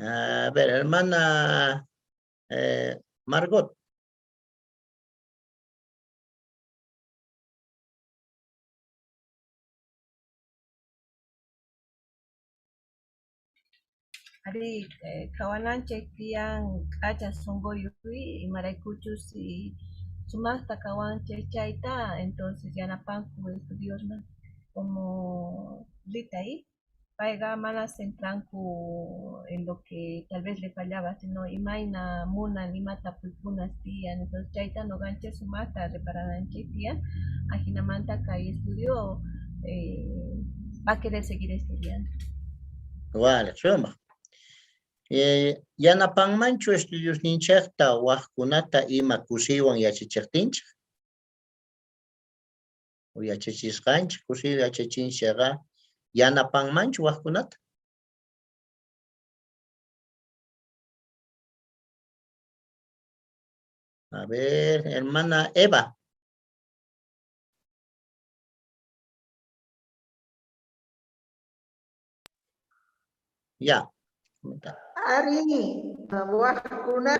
A ver, hermana Margot. Arí, qhawananchej tiyan k'acha sonqoyoj imaraykuchus sumajta qhawanchej chayta, entonces yanapanku estudiosman como Rita, payqa mana centranku en lo que tal vez le fallaba, sino imayna munan, ima tapuykunas tiyan, entonces chayta noqanchej sumajta reparananchej tiyan, ajinamanta kay estudio va a querer seguir estudiando. Vale, sumaq. Yanapanmanchu estudiosninchejta wajkunata ima kusiywan yachachejtinchej? O yachachisqanchej kusiywan yachachinchejqa yanapanmanchu wajkunata? A ver, hermana Eva. Ya. Arí, wajkuna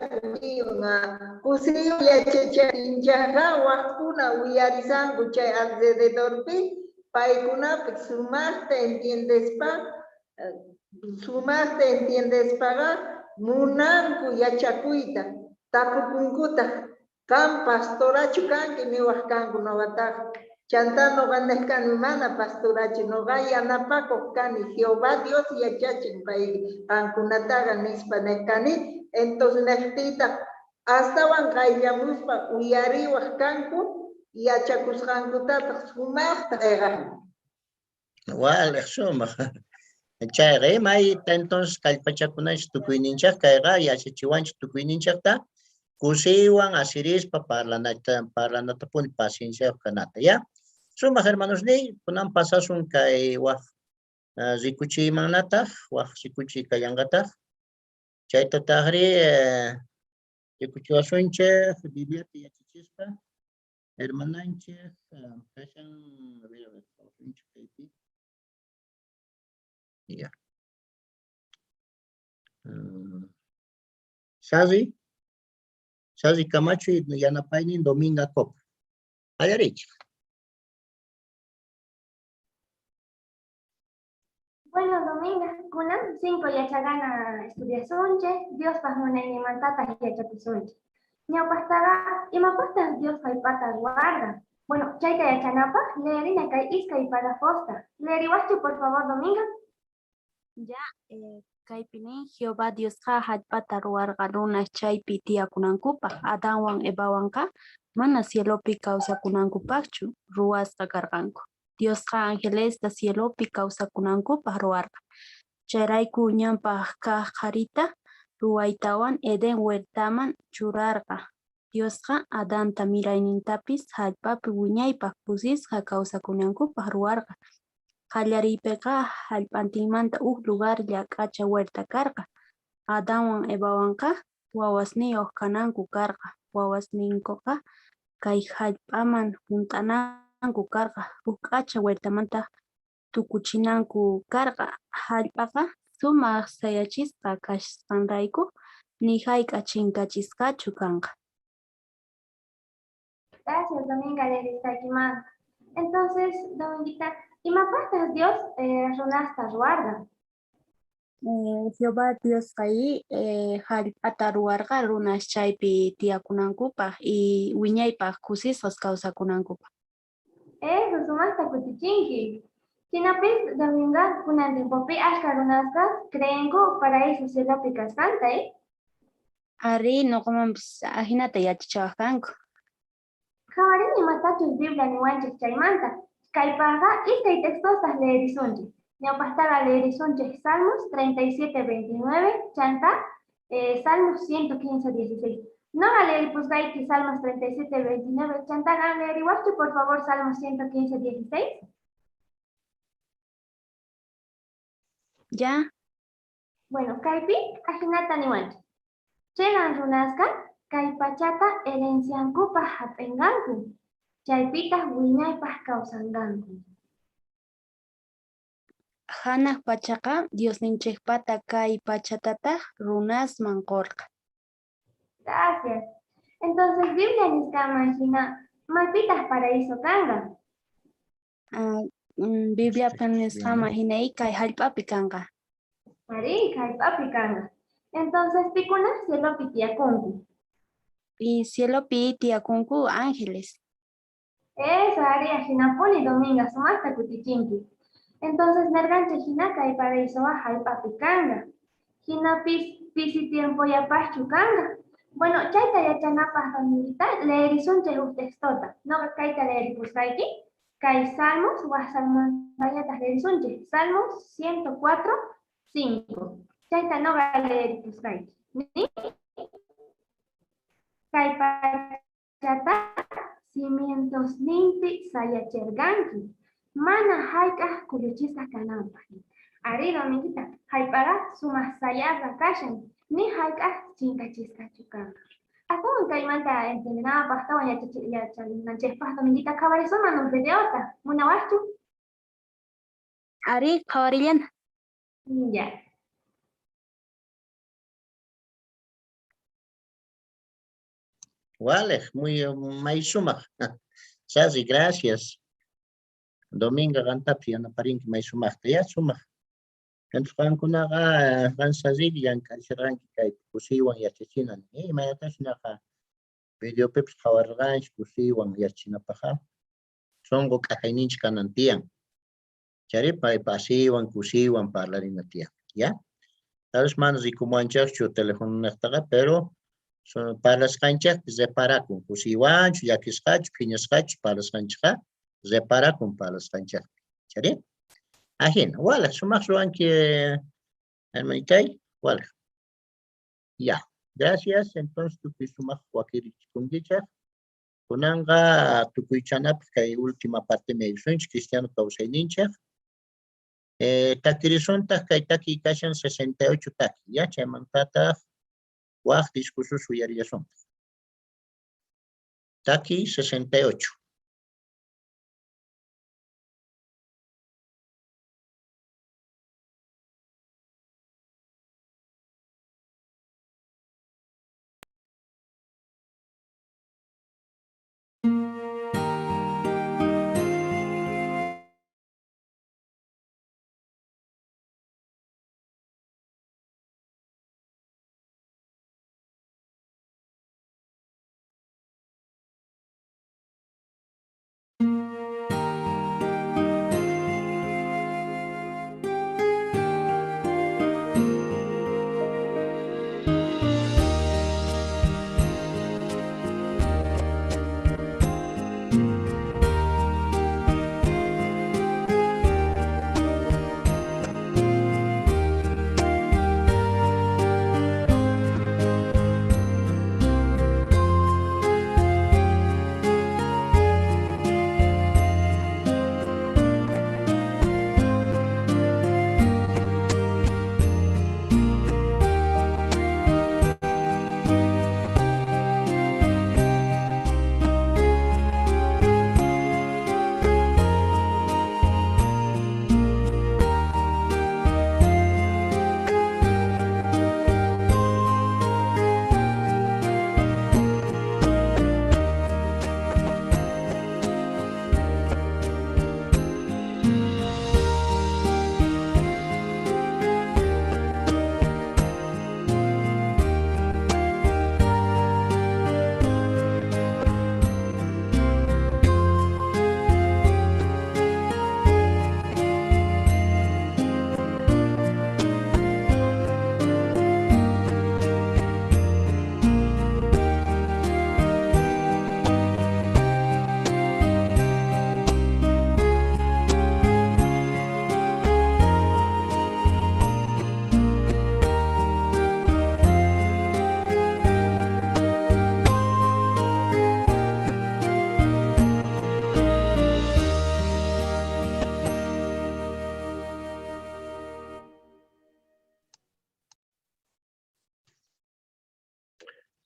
kusiywan yachachinchejqa wajkuna uyarisanku chay alrededorpi, paykunapis sumajta entiendespa, sumajta entiendespaqa munanku yachakuyta, tapukunkutaj, qan pastorachu kanki niwaj kanku noqataqa. Chantá noqa nej kani mana pastorachu, noqa yanapakoj kani, Jehová Dios yachachin pay qankunataqa nispa nej kani. Entonces nejtiytaj astawan qayllamuspa uyariwaj kanku, yachakusqankutataj sumajta q'eqanku. Walej sumaj. Chayqa mayta entonces kallpachakunanchej tukuyninchej kayqa yachachiwanchej tukuyninchejta kusiywan asirispa parlanata parlanatapuni pacienciayoj kanata, ya. Sumaj hermanosniy, kunan pasasun kay waj rikuchiymannataj, waj rikuchiy kallanqataj. Chaytatajri rikuchiwasunchej Bibliapi yachachispa hermananchej kashan, a ver, a ver, pasasunchej kaypi. Ya. Sari, Sari Camacho y yanapaynin Dominga Cop. Qallariychej. Bueno, Dominga, kunan 5 yachagana estudiasunchej, Diospaj munayninmantataj yachakusunchej. Ñawpajtaqa, imapajtaj Dios jallp'ata ruwarqa? Bueno, chayta yachanapaj, leerina kay iskay parrafosta. Leeriwajchu, por favor, Dominga? Ya, kaypi nin, Jehová Diosqa jallp'ata ruwarqa runas chaypi tiyakunankupaj. Adanwan Evawanqa mana cielopi kawsakunankupajchu ruwasqa karqanku. Diosqa angelesta cielopi kawsakunankupaj ruwarqa. Chayrayku uñanpaj kaj qharita ruwaytawan Edén huertaman churarqa. Diosqa Adanta miraynintapis jallp'api wiñaypaj kusisqa kawsakunankupaj ruwarqa. Qallariypeqa jallp'antinmanta uj lugarlla k'acha huerta karqa. Adanwan Evawanqa wawasniyoj kananku karqa. Wawasninkoqa kay jallp'aman junt'ananku karqa, uj k'acha huertamantaj tukuchinanku karqa. Jallp'aqa sumaj sayachisqa kasqanrayku ni jayk'aj chinkachisqachu kanqa. Gracias, Dominga, lerisqaykimanta. Entonces, Dominguita, imapajtaj Dios runasta ruwarqa? Jehová Diosqa jallp'ata ruwarqa runas chaypi tiyakunankupaj y wiñaypaj kusisqas kawsakunankupaj. Eso, sumajta kutichinki. Jinapis, Dominga, kunan tiempopi ashkha runasqa creenku paraíso cielopi kasqanta, eh? Arí, noqamanpis ajinata yachachawaj kanku. Qhawarin imatachus Biblia niwanchej chaymanta. Kaypajqa iskay textostaj leerisunchej. Ñawpajtaqa leerisunchej Salmos 37, 29, chantá Salmos 115, 16. Noqa leeripusqayki Salmos 37, 29, chantá qan leeriwajchu por favor Salmos 115, 16? Ya. Bueno, kaypi ajinata niwanchej. Cheqan runasqa kay pachata herenciankupaj jap'enqanku, chaypitaj wiñaypaj kawsanqanku. Janaj pachaqa Diosninchejpata kay pachatataj runasman qorqa. Gracias. Entonces, Biblia nisqanman jina, maypitaj paraíso kanqa? Bibliapi nisqanman jina kay jallp'api kanqa. Arí, jallp'api kanqa. Entonces, pikuna cielopi tiyakunku? Y cielopi tiyakunku ángeles. Eso, arí, ajinapuni Dominga, sumajta kutichinki. Entonces, nerqanchej jina kay paraisoqa jallp'api kanqa. Jinapis pisi tiempollapajchu kanqa. Bueno, chayta yachanapaj Dominguita, leerisunchej uj textota. Noqa kayta leeripusqayki, kay Salmos, waj Salmontañataj leerisunchej. Salmos 104, 5. Chayta noqa leeripusqayki. Ni? Kay pachata cimientosninpi sayacherqanki, mana jayk'aj kuyuchisqa kananpaj. Arí, Dominguita, jallp'aqa sumaj sayasqa kashan, ni jayk'aj chinkachisqachu kanqa. Astawan kaymanta entiendenapaj, astawan yachananchejpaj, Dominguita, qhawarisunman uj videota. Munawajchu? Arí, qhawarillana. Ya. Walej, muy may sumaq. Sasi, gracias. Dominga qantapis yanaparinki may sumaqta, ya sumaq. Entonces qankunaqa qan Sasi llank'arisharqanki kaypi kusiywan yachachina. Imaynatash naqa videopipis qhawarqanchik kusiywan yachachinapaqqa sunqu k'ajayninchik kanan tiyan. Chayri paypa asiywan kusiywan parlarina tiyan, ya? Tal vez mana rikumuwanchikchu telefononejtaqa, pero parlasqanchikpi reparakun, kusiywanchu, llakisqachu, phiñasqachu parlasqanchikqa reparakun parlasqanchikpi. Chayri? Ajina, walej, sumaq ruwanki, hermanitay, walej. Ya, gracias. Entonces tukuy sumaq wakirichikunkichej. Kunanqa tukuychanapaj kay última parte mayrisunchik cristiano kawsayninchej. Takirisuntaj kay takiy kashan 68 taki, ya chaymantataj waj discursos uyarillasuntaj. Taki 68.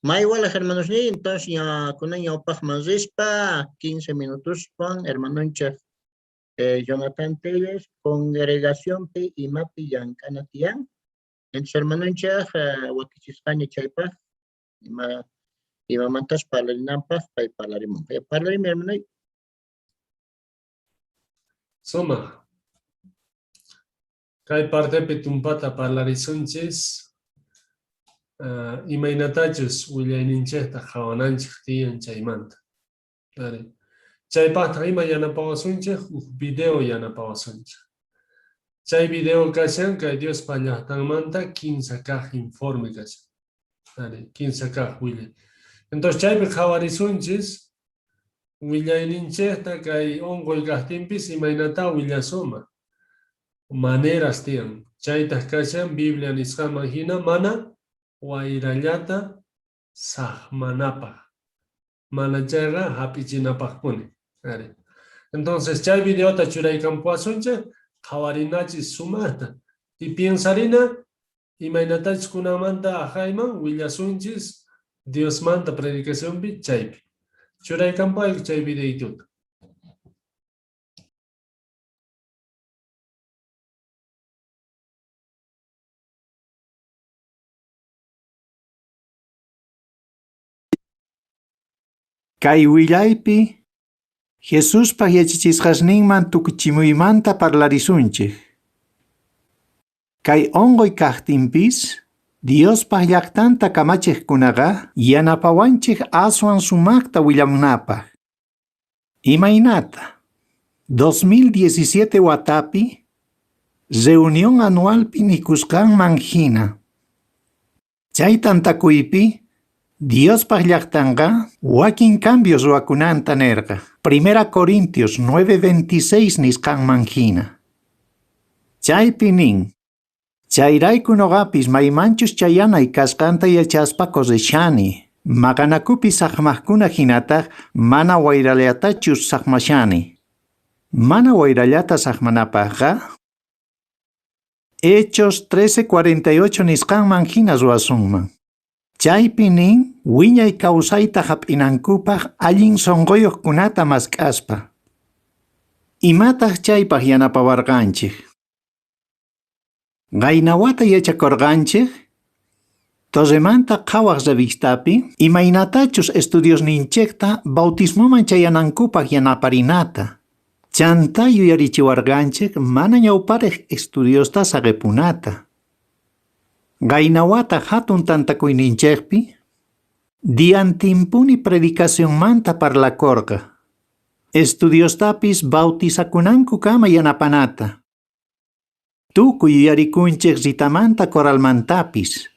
May walaj hermanosniy, entonces ya kunan ñawpajman rispa 15 minutos hermanonchej Jonathan Telles, congregacionpi imapi llank'ana tiyan. Entonces hermanonchej wakichisqaña chaypaj imamantas parlarinanpaj pay parlarimun. Parlarimi hermanoy. Suma. Kay partepi tumpata parlarisunchis imaynatachus willayninchejta qhawananchej tiyan chaymanta. Ari. Chaypajtaj ima yanapawasunchej, uj video yanapawasunchej. Chay video kashan kay Diospa llajtanmanta kinsa kaj informe kashan. Ari, kinsa kaj willay. Entonces chaypi qhawarisunchis willayninchejta kay onqoy kajtinpis imaynata willasuma. Maneras tiyan. Chaytaj kashan Biblia nisqanman hina mana wayrallata saqmanapaj. Mana chayqa hap'ichinapajpuni. Ari. Entonces chay videota churaykampuwasunchej, qhawarinachis sumajta. Y piensarina imaynatachus kunanmanta ajayman willasunchis Diosmanta predicacionpi chaypi. Churaykampayku chay videituta. Kay willaypi Jesuspa yachachisqasninman tukuchimuymanta parlarisunchej. Kay onqoy kajtinpis, Diospa llajtanta kamachejkunaqa yanapawanchej aswan sumajta willamunapaj. Imaynata? 2017 watapi reunión anualpi nikusqanman hina. Chay tantakuypi Diospa llajtanqa wakin cambios ruwakunanta nerqa. Primera Corintios 9:26 nisqanman hina. Chaypi nin, chayrayku noqapis maymanchus chayanay kasqanta yachaspa corrishani. Maqanakupi saqmaqkuna hinataq mana wayrallatachus saqmashani. Mana wayrallata saqmanapaqqa Hechos 13:48 nisqanman hina ruwasunman. Chaypi nin wiñay kawsayta hap'inankupaq allin sunquyuqkunata mask'aspa. Imataq chaypaq yanapawarqanchik? Qaynawata yachakurqanchik Torremanta Qhawaq revistapi imaynatachus estudiosninchikta bautismoman chayanankupaq yanaparinata. Chantá yuyarichiwarqanchik mana ñawpariq estudiosta saqipunata. Qaynawata hatun tantakuyninchikpi diantinpuni predicacionmanta parlakorqa. Estudiostapis bautizakunankukama yanapanata. Tukuy yuyarikunchik Ritamanta coralmantapis.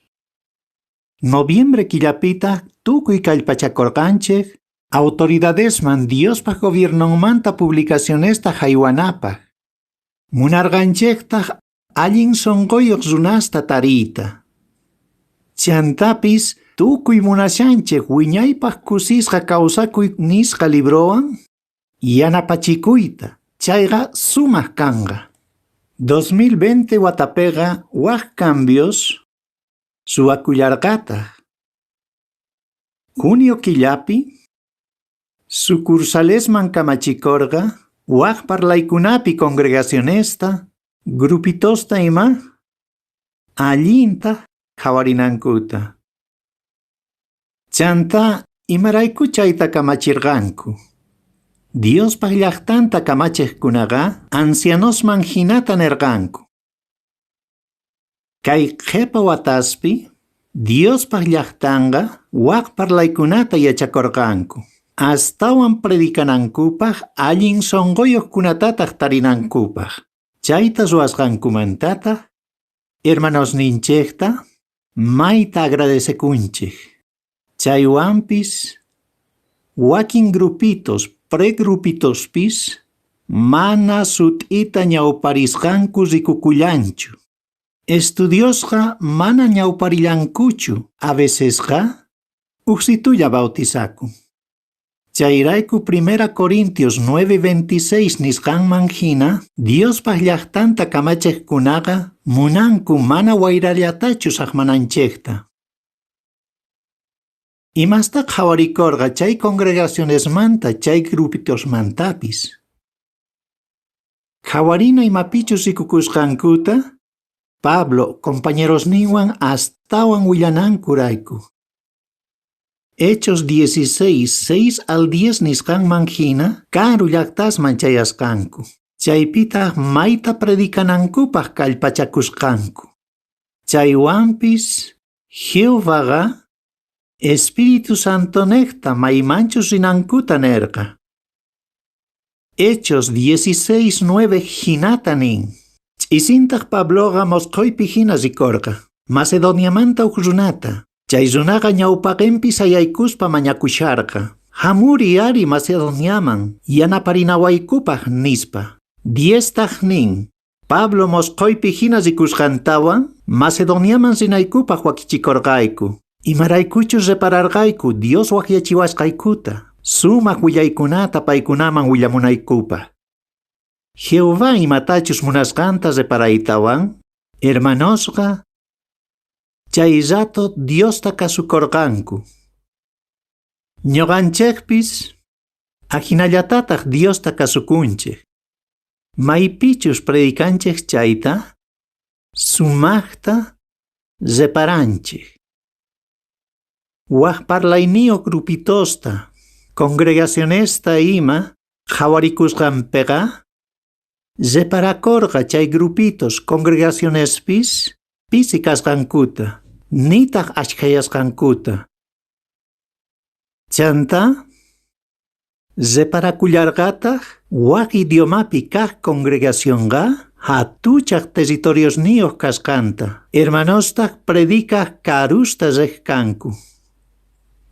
Noviembre killapita tukuy kallpachakorqanchik autoridadesman Diospa gobiernonmanta publicacionesta haywanapaj. Munarqanchiktaq allin sunquyuq runasta tariyta. Chantapis tukuy munashanchik wiñaypaq kusisqa kawsakuy nisqa librowan yanapachikuyta, chayqa sumaq kanqa. 2020 watapiqa wak cambios suwakullarqataq. Junio killapi sucursalesman kamachikorqa wak parlaykunapi congregacionesta, grupitosta ima allinta qhawarinankuta. Chantá imarayku chayta kamachirqanku. Diospa llajtanta kamachejkunaqa ancianosman hinata nerqanku. Kay qhipa wataspi Diospa llajtanqa wak parlaykunata yachakorqanku. Astawan predicanankupaj allin sunquyuqkunatataq tarinankupaj. Chayta ruwasqankumantataq hermanosninchikta mayta agradecekunchik. Chaywanpis wakin grupitos, pregrupitospis mana sut'ita ñawparisqanku rikukullanchu. Estudiosqa mana ñawparillankuchu, a vecesqa ujsitulla bautizakun. Chayrayku Primera Corintios 9:26 nisqanman hina Diospa llajtanta kamachejkunaqa munanku mana wayrallatachu saqmananchikta. Imasta qhawarikorqa chay congregacionesmanta chay grupitosmantapis. Qhawarina imapichus rikukusqankuta Pablo compañerosninwan astawan willanankurayku. Hechos 16, 6 al 10 nisqanman hina karu llaqtasman chayasqanku. Chaypitaj mayta predicanankupaj kallpachakusqanku. Chaywanpis Jehovaqa Espíritu Santonejta maymanchus rinankuta nerqa. Hechos 16:9 jinata nin. Ch'isintaj Pabloqa mosqhoypi jina rikorqa. Macedoniamanta uj runata. Chay runaqa ñawpaqenpi sayaykuspa mañakusharqa. Hamuri ari Macedoniaman yanaparinawaykupaj nispa. Diestaj nin. Pablo mosqhoypi jina rikusqantawan Macedoniaman rinaykupaj wakichikorqayku. Imaraykuchus repararqayku Dios waqyachiwasqaykuta. Sumaq willaykunata paykunaman willamunaykupaj. Jehová imatachus munasqanta reparaytawan, hermanosqa chay rato Diosta kasukorqanku. Ñuqanchejpis ajinallatataj Diosta kasukunchej. Maypichus predicanchej chayta, sumajta reparanchej. Waj parlayniyoj grupitosta, congregacionesta ima qhawarikusqanpiqa, reparakorqa chay grupitos congregacionespis pisi kasqankuta, nitaj ashkhayasqankuta. Chantá reparakullarqataj waj idiomapi kaj congregacionqa jatuchaj territoriosniyoj kasqanta. Hermanostaj predicaj karusta rej kanku.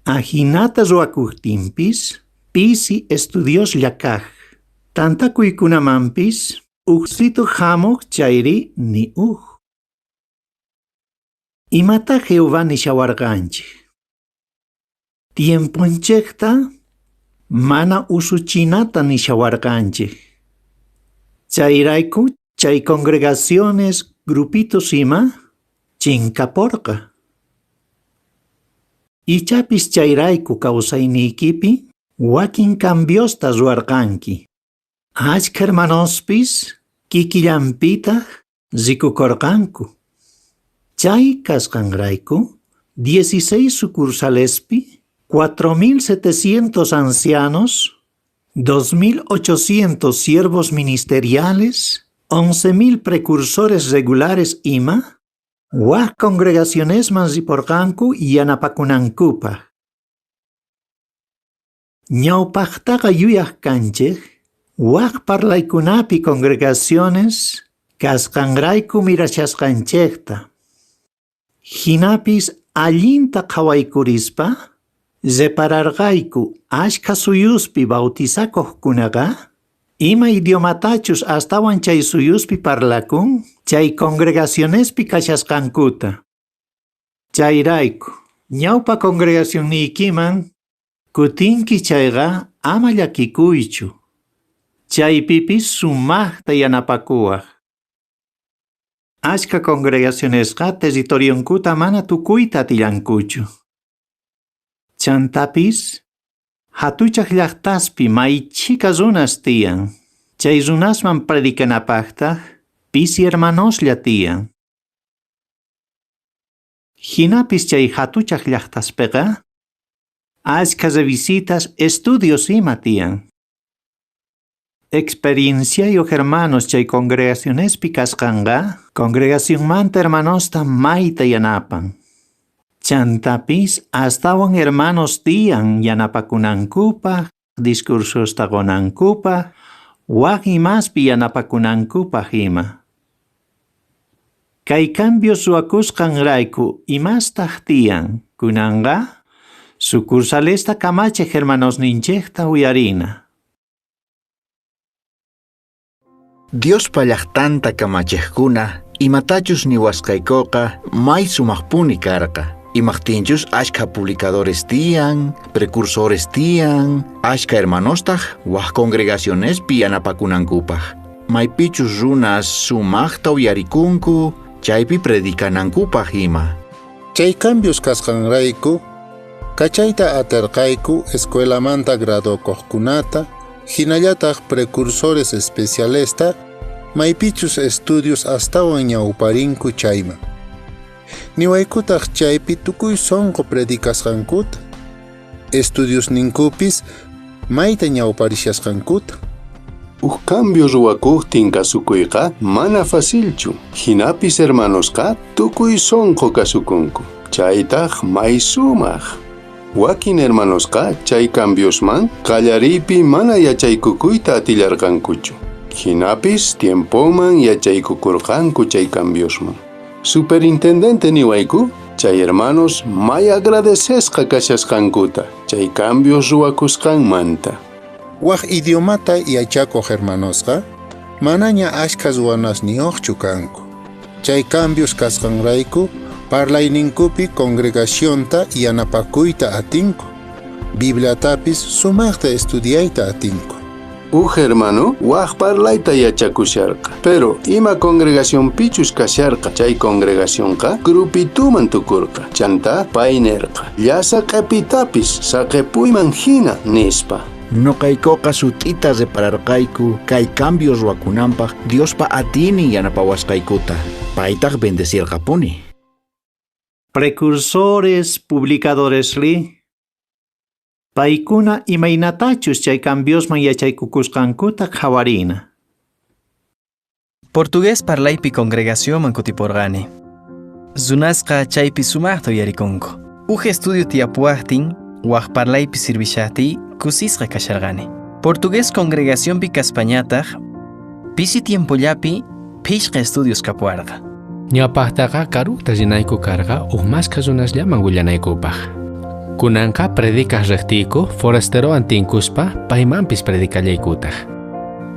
Ajinata ruwakujtinpis pisi estudioslla kaj. Tantakuykunamanpis ujsitu jamoj chayri ni uj. Imata Jehová nishawarqanchej. Tiemponchejta mana usuchinata nishawarqanchej. Chayrayku chay congregaciones grupitos ima chinkaporqa. Ichapis chayrayku kawsayniykipi wakin cambiosta ruwarqanki. Achkha hermanospis kikillanpitaj rikukorqanku. Chay kasqanrayku 16 sucursalespi 4.700 ancianos, 2.800 siervos ministeriales, 11.000 precursores regulares ima, waj congregacionesman riporqanku yanapakunankupaj. Ñawpajtaqa yuyaj kanchej, waj parlaykunapi congregaciones kasqanrayku mirashasqanchejta. Jinapis allinta qhawaykurispa, repararqayku ashkha suyuspi bautizakojkunaqa, ima idiomatachus astawan chay suyuspi parlakun, chay congregacionespi kashasqankuta. Chayrayku, ñawpa congregacionniykiman kutinki chayqa ama llakikuychu. Chaypipis sumajta yanapakuwaj. Ashkha congregacionesqa territorionkuta mana tukuyta atillankuchu. Chantapis, jatuchaj llajtaspi may chhika runas tiyan. Chay runasman predicanapajtaj pisi hermanoslla tiyan. Jinapis chay jatuchaj llajtaspiqa ashkha revisitas, estudios ima tiyan. Experienciayoj hermanos chay congregacionespi kasqanqa, congregacionmanta hermanosta mayta yanapan. Chantapis astawan hermanos tiyan yanapakunankupaj, discursosta qonankupaj, waj imaspi yanapakunankupaj ima. Kay cambios ruwakusqanrayku imastaj tiyan, kunanqa sucursalesta kamachej hermanosninchejta uyarina. Diospa llajtanta kamachejkuna imatachus niwasqaykoqa may sumajpuni karqa. Imajtinchus ashkha publicadores tiyan, precursores tiyan, ashkha hermanostaj waj congregacionespi yanapakunankupaj. Maypichus runas sumajta uyarikunku, chaypi predicanankupaj ima. Chay cambios kasqanrayku, kachayta aterqayku escuelamanta graduakojkunata, jinallataj precursores especialesta, maypichus estudios astawan ñawparinku chayman. Niwaykutaj chaypi tukuy sonqo predicasqankuta, estudios ninkupis mayta ñawparishasqankuta. Uj cambio ruwakojtin kasukuyqa mana facilchu. Jinapis hermanosqa tukuy sonqo kasukunku. Chaytaj may sumaj. Wakin hermanosqa chay cambiosman qallariypi mana yachaykukuyta atillarqankuchu. Jinapis tiempoman yachaykukurqanku chay cambiosman. Superintendente niwayku, chay hermanos may agradecesqa kashasqankuta chay cambios ruwakusqanmanta. Waj idiomata yachakoj hermanosqa manaña ashkha ruwanasniyojchu kanku. Chay cambios kasqanrayku parlayninkupi congregacionta yanapakuyta atinku. Bibliatapis sumajta estudiayta atinku. Uj hermano waj parlayta yachakusharqa, pero ima congregacionpichus kasharqa chay congregacionqa grupituman tukurqa. Chanta pay nerqa, llasa q'epitapis saqepuyman hina nispa. Noqaykuqa sut'ita repararqayku kay cambios ruwakunanpaq Diospa atiynin yanapawasqaykuta. Paytaq bendecirqapuni. Precursores, publicadores ri, paykuna imaynatachus chay cambiosman yachaykukusqankuta qhawarina. Portugués parlaypi congregacionman kutiporqani. Runasqa chaypi sumaqta uyarikunku. Uj estudio tiyapuwajtin, waj parlaypi sirvishajtiy kusisqa kasharqani. Portugués congregacionpi kaspañataq, pisi tiempollapi phishqa estudios kapuwarqa. Ñawpaqtaqa karuta rinayku karqa uj mashkha runasllaman willanaykupaq. Kunanqa predicaj riqtiyku forasterowan tinkuspa paymanpis predicallaykutaq.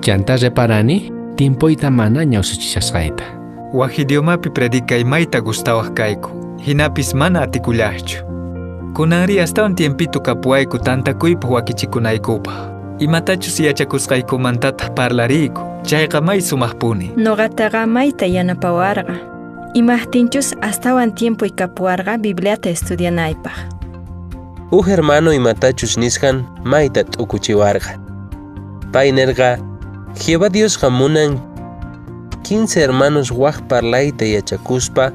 Chanta reparani tiempoyta manaña usuchishasqayta. Waj idiomapi predicay mayta gustawaj kayku, hinapis mana atikullajchu. Kunanri astawan tiempito kapuwayku tantakuypaj wakichikunaykupaj. Imatachus yachakusqaykumantataq parlariyku, chayqa may sumaqpuni. Noqataqa mayta yanapawarqa. Imajtinchus astawan tiempoy kapuwarqa Bibliata estudianaypaj. Uj hermano imatachus nisqan mayta t'ukuchiwarqa. Pay nerqa, Jehová Diosqa munan 15 hermanos waj parlayta yachakuspa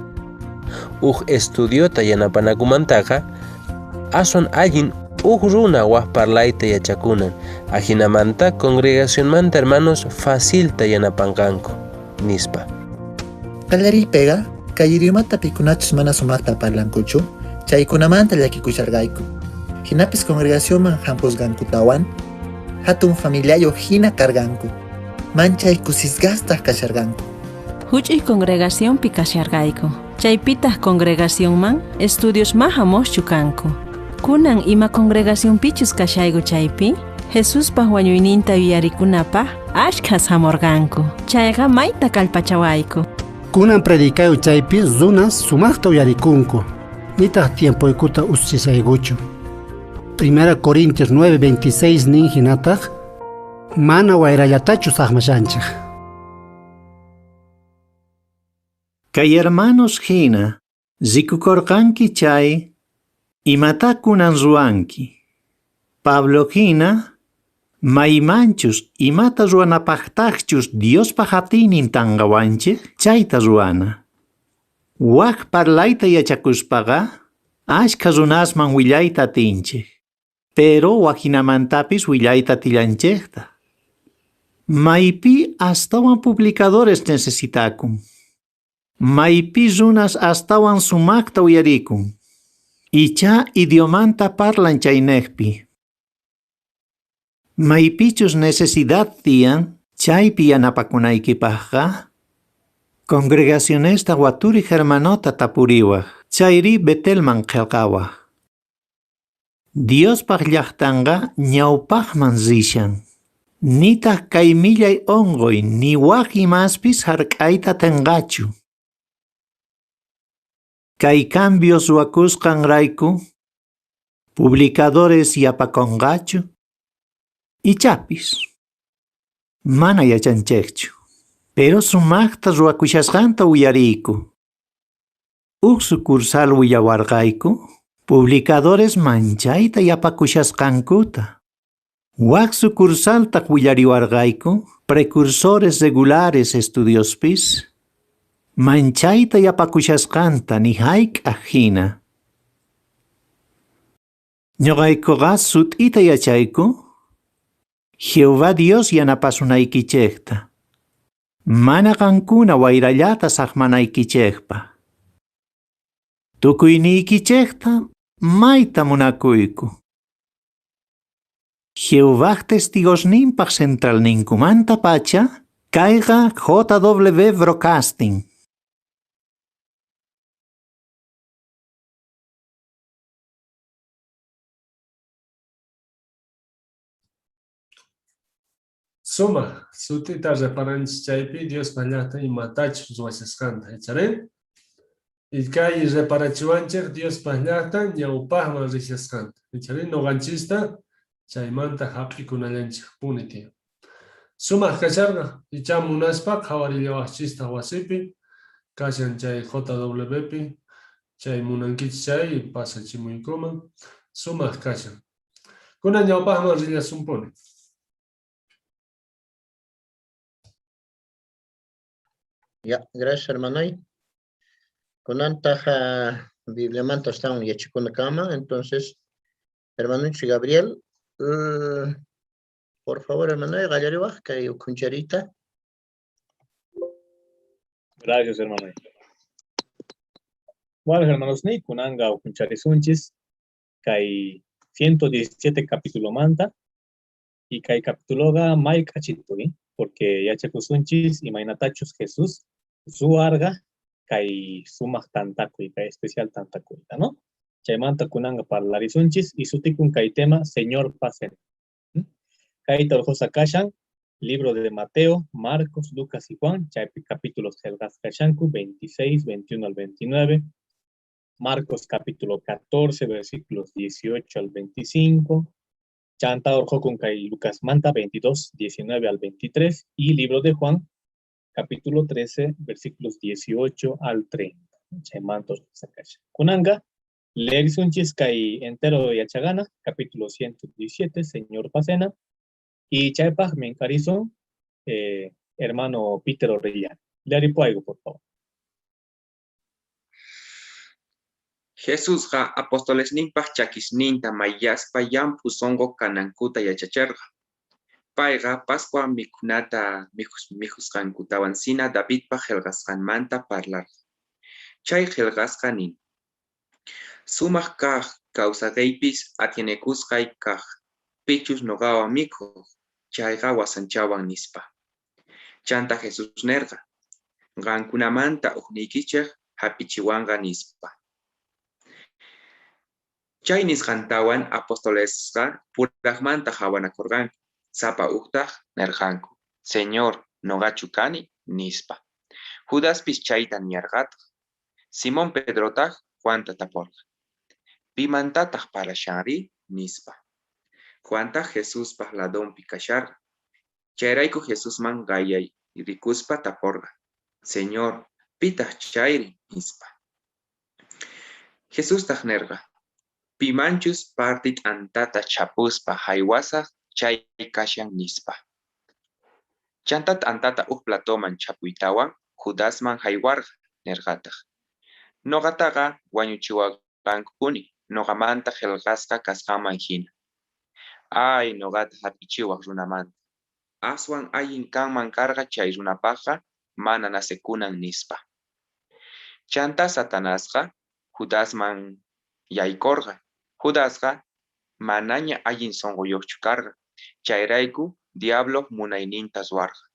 uj estudiota yanapanakumantaqa aswan allin uj runa waj parlayta yachakunan, ajinamanta congregacionmanta hermanos facilta yanapanqanku, nispa. Qallariypiqa kay idiomata pikunachus mana sumaqta parlankuchu, chaykunamanta llakikusharqayku. Jinapis congregacionman hampusqankutawan hatun familiayuq hina karqanku. Manchay kusisqastaq kasharqanku. Huch'uy congregacionpi kasharqayku. Chaypitaq congregacionman estudios ma hamuqchu kanku. Kunan ima congregacionpichus kashayku chaypi, Jesuspaq wañuyninta yuyarikunapaq ashkhas hamurqanku. Chayqa mayta kallpachawayku. Kunan predicayo chaypi runas sumaqta uyarikunku. Nitaq tiempoykuta usuchisaykuchu. 1 Corintios 9:26 nin hinataq mana wayrallatachu saqmashanchik. Kay hermanos hina, rikukorqanki chay, imata kunan ruwanki. Pablo hina, maymanchus imata ruwanapaqtaqchus Diospaq atiynin tanqawanchik, chayta ruwana. Waj parlayta yachakuspaqa, ashkha runasman willayta atinchik. Pero wajinamantapis willayta atillanchikta. Maypi astawan publicadores necesitakun. Maypi runas astawan sumaqta uyarikun. Icha idiomanta parlan chaynejpi. Maypichus necesidad tiyan, chaypi yanapakunaykipaqqa, congregacionesta waturiq hermanota tapuriwaj, chayri Betelman qillqawaj. Diospaq llaqtanqa ñawpaqman rishan. Nitaq kay millay unquy ni waj imaspis hark'ayta atinqachu. Kay cambios ruwakusqanrayku, publicadores yapakunqachu, ichapis mana yachanchikchu. Pero sumaqta ruwakushasqanta uyariyku. Uj sucursal willawarqayku, publicadores manchayta yapakushasqankuta. Waj sucursaltaq willariwarqayku, precursores regulares estudiospis, manchayta yapakushasqanta ni hayk'aq hina. Ñuqaykuqa sut'ita yachayku, Jehová Dios yanapasunaykichejta. Mana qankuna wayrallata saqmanaykichejpaj. Tukuyniykichejta mayta munakuyku. Jehovaj testigosninpaj centralninkumantapacha kayqa JW Broadcasting. Sumaq sut'ita reparanchis chaypi Diospa llaqtan imatachus ruwashasqanta, icharí? Y kay reparachiwanchej Diospa llaqtan ñawpaqman rishasqanta, icharí? Noqanchista chaymanta hap'ikunallanchikpuni tiyan. Sumaq kasharqa, ichá munaspa qhawarillawaqchista wasipi, kashan chay JW-pi, chay munankichis chay pasachimuykuman, sumaq kashan. Kunan ñawpaqman rillasunpuni. Ya, gracias, hermanoy. Kunantaj Bibliamanta astawan yachakuna kanman. Entonces, hermanonchis Gabriel, por favor, hermanoy, qallariwaj kay ukhuncharita. Gracias, hermano. Bueno, hermanos, ni kunanga ukhuncharisunchis kay 117 capítulo manta y kay capítuloga may k'achituri, porque yachakusunchis imaynatachus Jesús ruwarqa kay sumaq tantakuy, kay especial tantakuyta, ¿no? Chaymanta kunanga parlarisunchis y sutikun kay tema Señor Cena. Kayta urqusqa kashan libro de Mateo, Marcos, Lucas y Juan, chaypi capítulos qillqasqa kashanku 26, 21 al 29, Marcos capítulo 14, versículos 18 al 25, chanta urqukun kay Lucas manta 22, 19 al 23 y libro de Juan capítulo 13, versículos 18 al 30. Chaymanta urqusqa kashan. Kunanga, leerisunchis kay entero yachagana, capítulo 117, Señor Pacena, y chaypaj mink'arisun hermano Peter Orellana. Leeripuayku, por favor. Jesusqa apostolesninpaj chakisninta mayllaspa llamp'u sonqo kanankuta yachacherqa. Payqa Pascua mikhunata mikhusqankutawan sina Davidpa qillqasqanmanta parlarqa. Chay qillqasqa nin: Sumaq kaj kawsaqeypis atienekusqay kaj, pichus noqawan mikhuj, chayqa wasanchawan nispa. Chanta Jesús nerqa: Qankunamanta ujniykichej hap'ichiwanqa nispa. Chay nisqantawan apostolesqa purajmanta qhawanakurqanku, sapa ujtaj nerqanku: Señor, noqachu kani, nispa. Judaspis chayta niyarqataq. Simón Pedrotaj Juanta taporqa: Pimantataq parlashanri, nispa. Juantaj Jesuspaj ladonpi kasharqa. Chayrayku Jesusman qayayrikuspa taporqa: Señor, pitaq chayri, nispa. Jesustaj nerqa: Pimanchus parti t'antata chhapuspa jaywasaj chay kashan, nispa. Chanta t'antata uj platoman chhapuytawan Judasman jaywarqa, nerqataq: Noqataqa wañuchiwanqankupuni, noqamanta qillqasqa kasqanman hina. Ay, noqata hap'ichiwaj runamanta. Aswan allin kanman karqa chay runapajqa mana nacekunan, nispa. Chanta Satanasqa Judasman yaykorqa. Judasqa manaña allin sonqoyuqchu karqa, chayrayku diablo munayninta ruwarqa.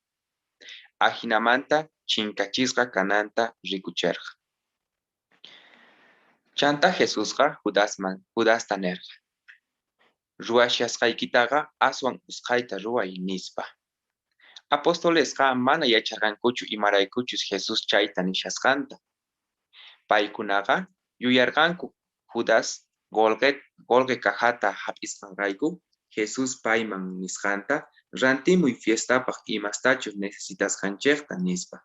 Ajinamanta chinkachisqa kananta rikucherqa. Chanta Jesusqa Judasta nerqa: Ruwashasqaykitaqa aswan usqhayta ruway, nispa. Apostolesqa mana yacharqankuchu imaraykuchus Jesús chayta nishasqanta. Paykunaqa yuyarqanku Judas qolqe cajata hap'isqanrayku Jesús payman nisqanta rantimuy fiestapaj imastachus necesitasqanchejta, nispa.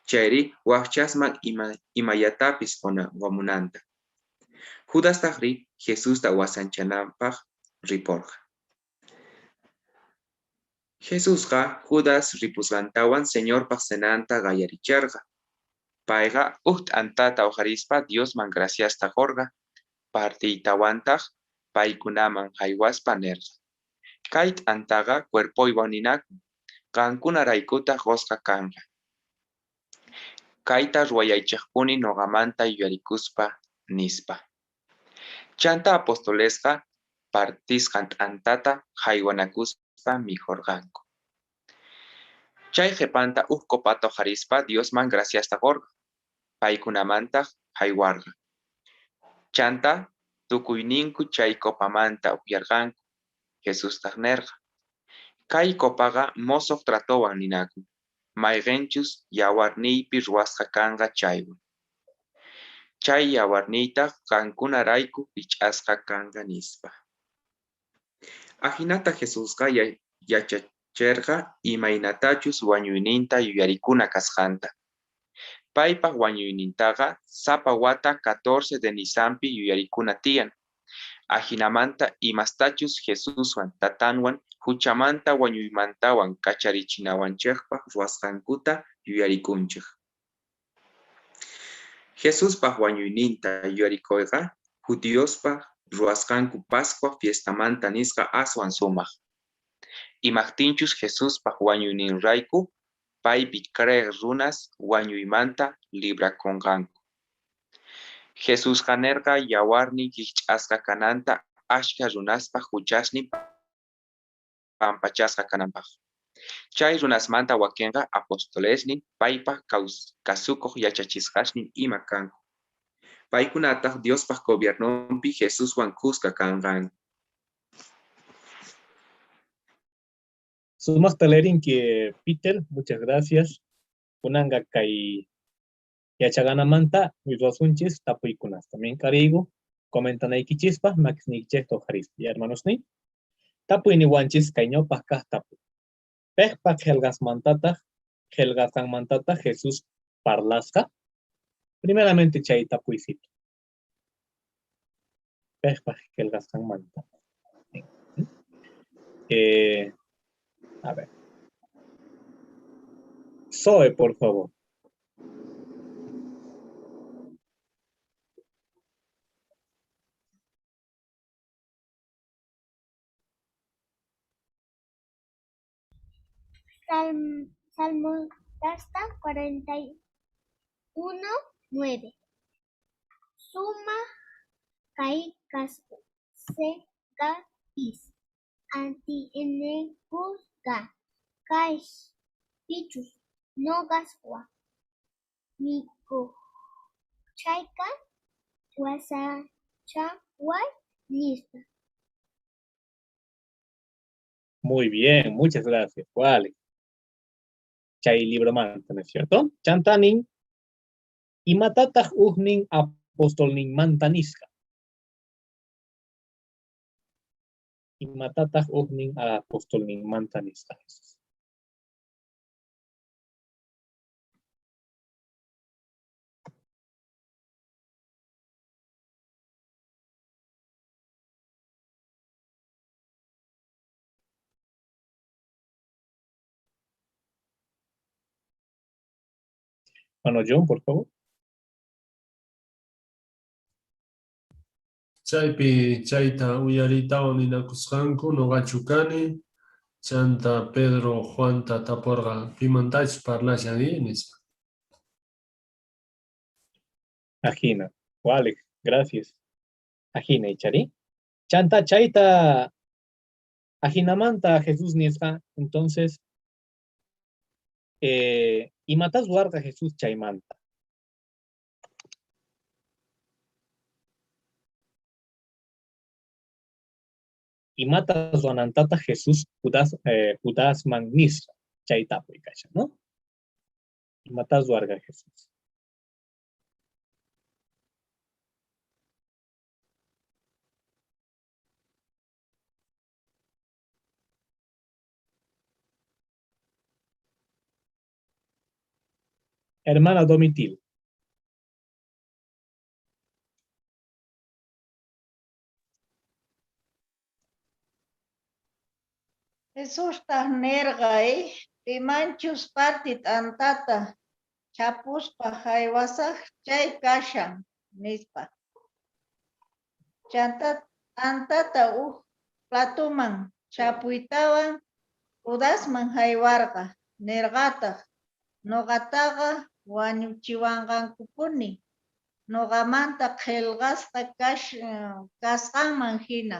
Chayri wajchasman imallatapis qomunanta. Judastajri Jesusta wasanchananpaj riporqa. Jesusqa Judas ripusqantawan Señorpaj cenanta qallaricharqa. Payqa uj t'antata uqharispa Diosman graciasta qorqa, partiytawantaj paykunaman jaywaspa nerqa: Kay t'antaqa cuerpoywan ninakun, qankunaraykutaj qosqa kanqa. Kayta ruwayaychejpuni noqamanta yuyarikuspa, nispa. Chantá apostolesqa partisqan t'antata jaywanakuspa mikhorqanku. Chay qhepanta uj copata oqharispa Diosman graciasta qorqa, paykunamantaj jaywarqa. Chantá tukuyninku chay copamanta ujyarqanku. Jesustaj nerqa: Kay copaqa mosoj tratowan ninakun, mayqenchus yawarniypi ruwasqa kanqa chaywan. Chay yawarniytaj qankunarayku jich'asqa kanqa, nispa. Ajinata Jesusqa yachacherqa imaynatachus wañuyninta yuyarikuna kasqanta. Paypa wañuynintaqa sapa wata 14 de Nisanpi yuyarikuna tiyan. Ajinamanta imastachus Jesuswan Tatanwan juchamanta wañuymantawan kacharichinawanchejpaj ruwasqankuta yuyarikunchej. Jesuspa wañuyninta yuyarikoyqa judiospa ruwasqanku Pascua fiestamanta nisqa aswan sumaj. Imajtinchus Jesuspa wañuyninrayku paypi creej runas wañuymanta librakonqanku. Jesusqa nerqa yawarnin jich'asqa kananta ashkha runaspa juchasnin pampachasqa kananpaj. Chay runasmanta wakenqa apostolesnin, paypa kasukoj yachachisqasnin ima kanku. Paykunataj Diospa gobiernonpi Jesuswan khuska kanqanku. Sumaqta leerinki, Peter, muchas gracias. Kunanqa kay yachaqanamanta ruwasunchis tapuykunasta. Mink'ariyku comentanaykichispaj makisniykichejta uqharispa. Ya, hermanosniy, tapuyniwanchis kay ñawpaj kaj tapuy. Pejpa qhelqasmantataj, qhelqasqanmantataj Jesús parlasqa? Primeramente chay tapuycito. Pejpa qhelqasqanmanta. A ver. Zoe, por favor. Salmo hasta 41, 9. Suma kay kasqaykapis atienekusqa kay pichus noqawan mikhoj chayqa wasanchaway nispa. Muy bien, muchas gracias. Vale. Chay libromanta, ¿no es cierto? Chantanin, imatataj ujnin apostolninmanta nisqa? Imatataj ujnin apostolninmanta nisqa, Jesús? Bueno, John, por favor. Chaypi chayta uyariytawan ninakusqanku noqachu kani, chanta Pedro Juanta taporqa pimantachus parlashan nispa. Ajina, vale, gracias. Ajina, ichari. Chanta chayta ajinamanta Jesús nisqa, entonces, imatas warqa Jesús chaymanta. Imata ruwanantata Jesús Judasman nisqa, chay tapuy kashan, ¿no? Imatas warqa Jesús. Hermana Domitil. Jesustaq nerqa, pimanchus parti t'antata chhapuspa jaywasaj chay kashan, nispa. Chantá t'antata uj platoman Chhapuytawan Judasman jaywarqa, nerqataj, Noqataqa wañuchiwanqankupuni, noqamanta qhelqasqa kasqanman jina.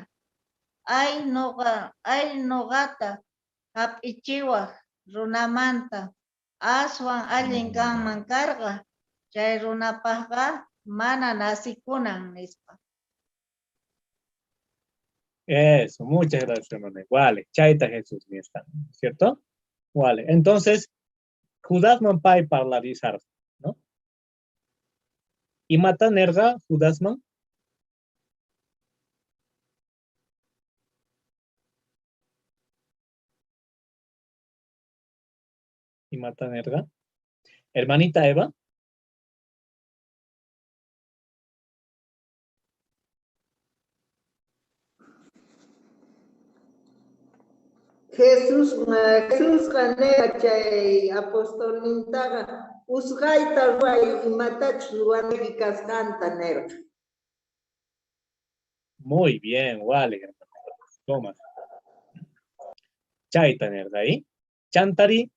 Ay, ay noqata jap'ichiwaj runamanta, aswan allin kanman karqa chay runapajqa mana nacekunan, nispa. Eso, muchas gracias, hermano. Vale, chayta Jesús nisqa, ¿cierto? Vale, entonces, Judasman pay parlarizar, ¿no? Imata nerqa Judasman? Imata nerqa? Hermanita Eva. Jesús, Jesusqa nerqa chay apostolnintaqa usqhayta ruway imatachus ruwanayki kasqanta nerqa. Muy bien, vale, Toma. Chayta nerqa, ¿eh? Chantari.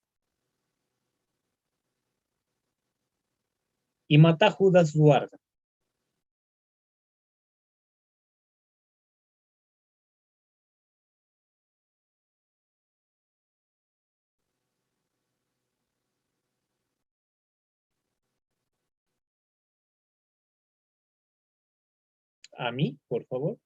Imata Judas ruwarqa? A mí, por favor.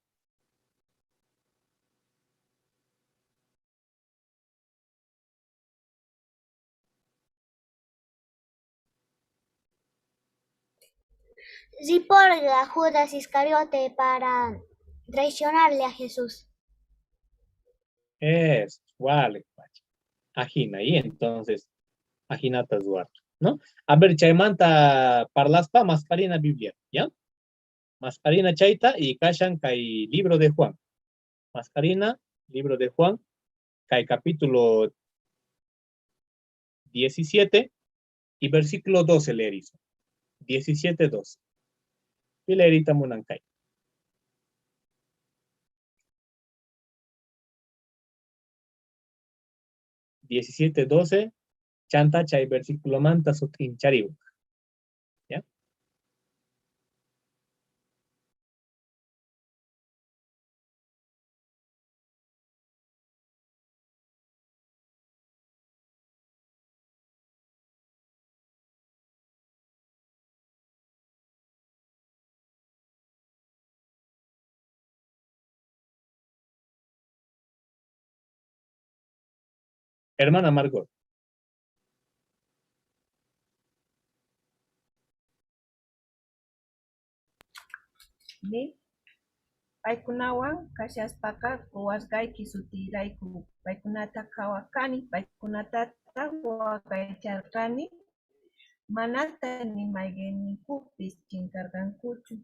Riporqa Judas Iscariote para traicionarle a Jesús. Es, vale, Ajina, y entonces, ajinata ruwarqa, ¿no? A ver, chaymanta parlaspa maskarina Biblia, ¿ya? Maskarina chayta y kashan kay libro de Juan. Maskarina, libro de Juan, kay capítulo 17 y versículo 12 leer hizo. 17, 12. Y leerita munankay. 17, 12, chanta chay versículo manta sut'inchariw. ¿Ya? Hermana Margot. Ni paykunawan kashaspaqa qowasqayki sutiyrayku paykunata qhawaj kani, paykunatataj waqaycharqani, manataj ni mayqenninkupis chinkarqankuchu,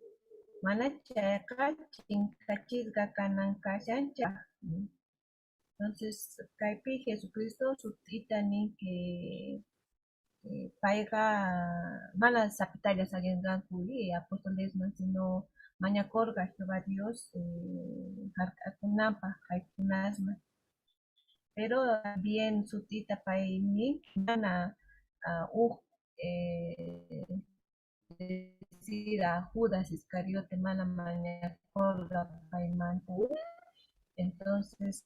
manachayqa chinkachisqa kanan kashan chaypaj. Entonces, kaypi Jesucristo sut'ita nin que payqa mana sapitalla saqenqanku apostolesman, sino mañakorqa Jehová Dios jark'akunanpaj paykunasman. Pero también sut'ita pay nin mana uj decir a Judas Iscariote mana mañakorqa paymanta. Entonces,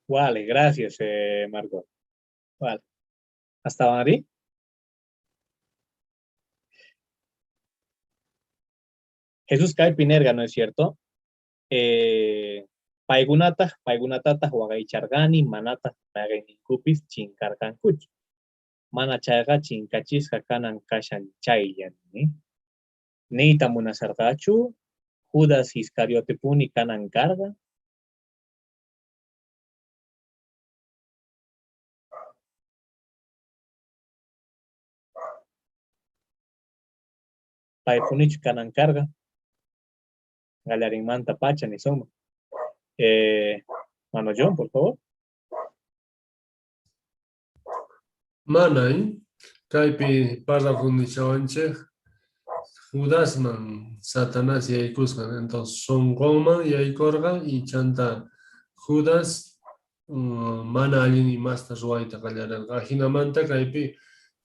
Vale, gracias, Margot. Vale. Hasta Mari. Jesús kaypi nerqa, ¿no es cierto? Paykunataj, paykunatataj waqaycharqani, manataj mayqenninkupis chinkarqankuchu. Mana chayqa chinkachisqa kanan kashan chaylla, ni? Niyta munasharqachu Judas Iscariotepuni kanan karqa? Paypunichu kanan karqa? Qallarinmanta pacha nisunman. Mano John, por favor. Mana, ¿eh? Kaypi párrafo nishawanchej Judasman Satanás yaykusqan. Entonces sonqonman yaykorqa y chanta Judas mana allin imasta ruwayta qallarerqa. Ajinamanta kaypi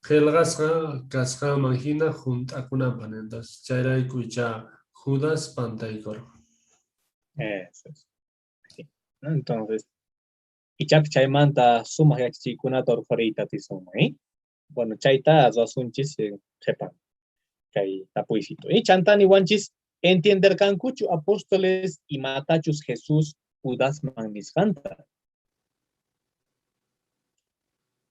qhelqasqa kasqanman jina junt'akunanpaj. Entonces chayrayku ichá Judas pantaykorqa. Eso es. Sí, ¿no? Entonces, ichapis chaymanta sumaj yachachiykunata urqhuriyta atisunman, ¿eh? Bueno, chayta ruwasunchis qhepan kay tapuysito. Y chanta niwanchis entienderqankuchu apóstoles imatachus Jesús Judasman nisqanta.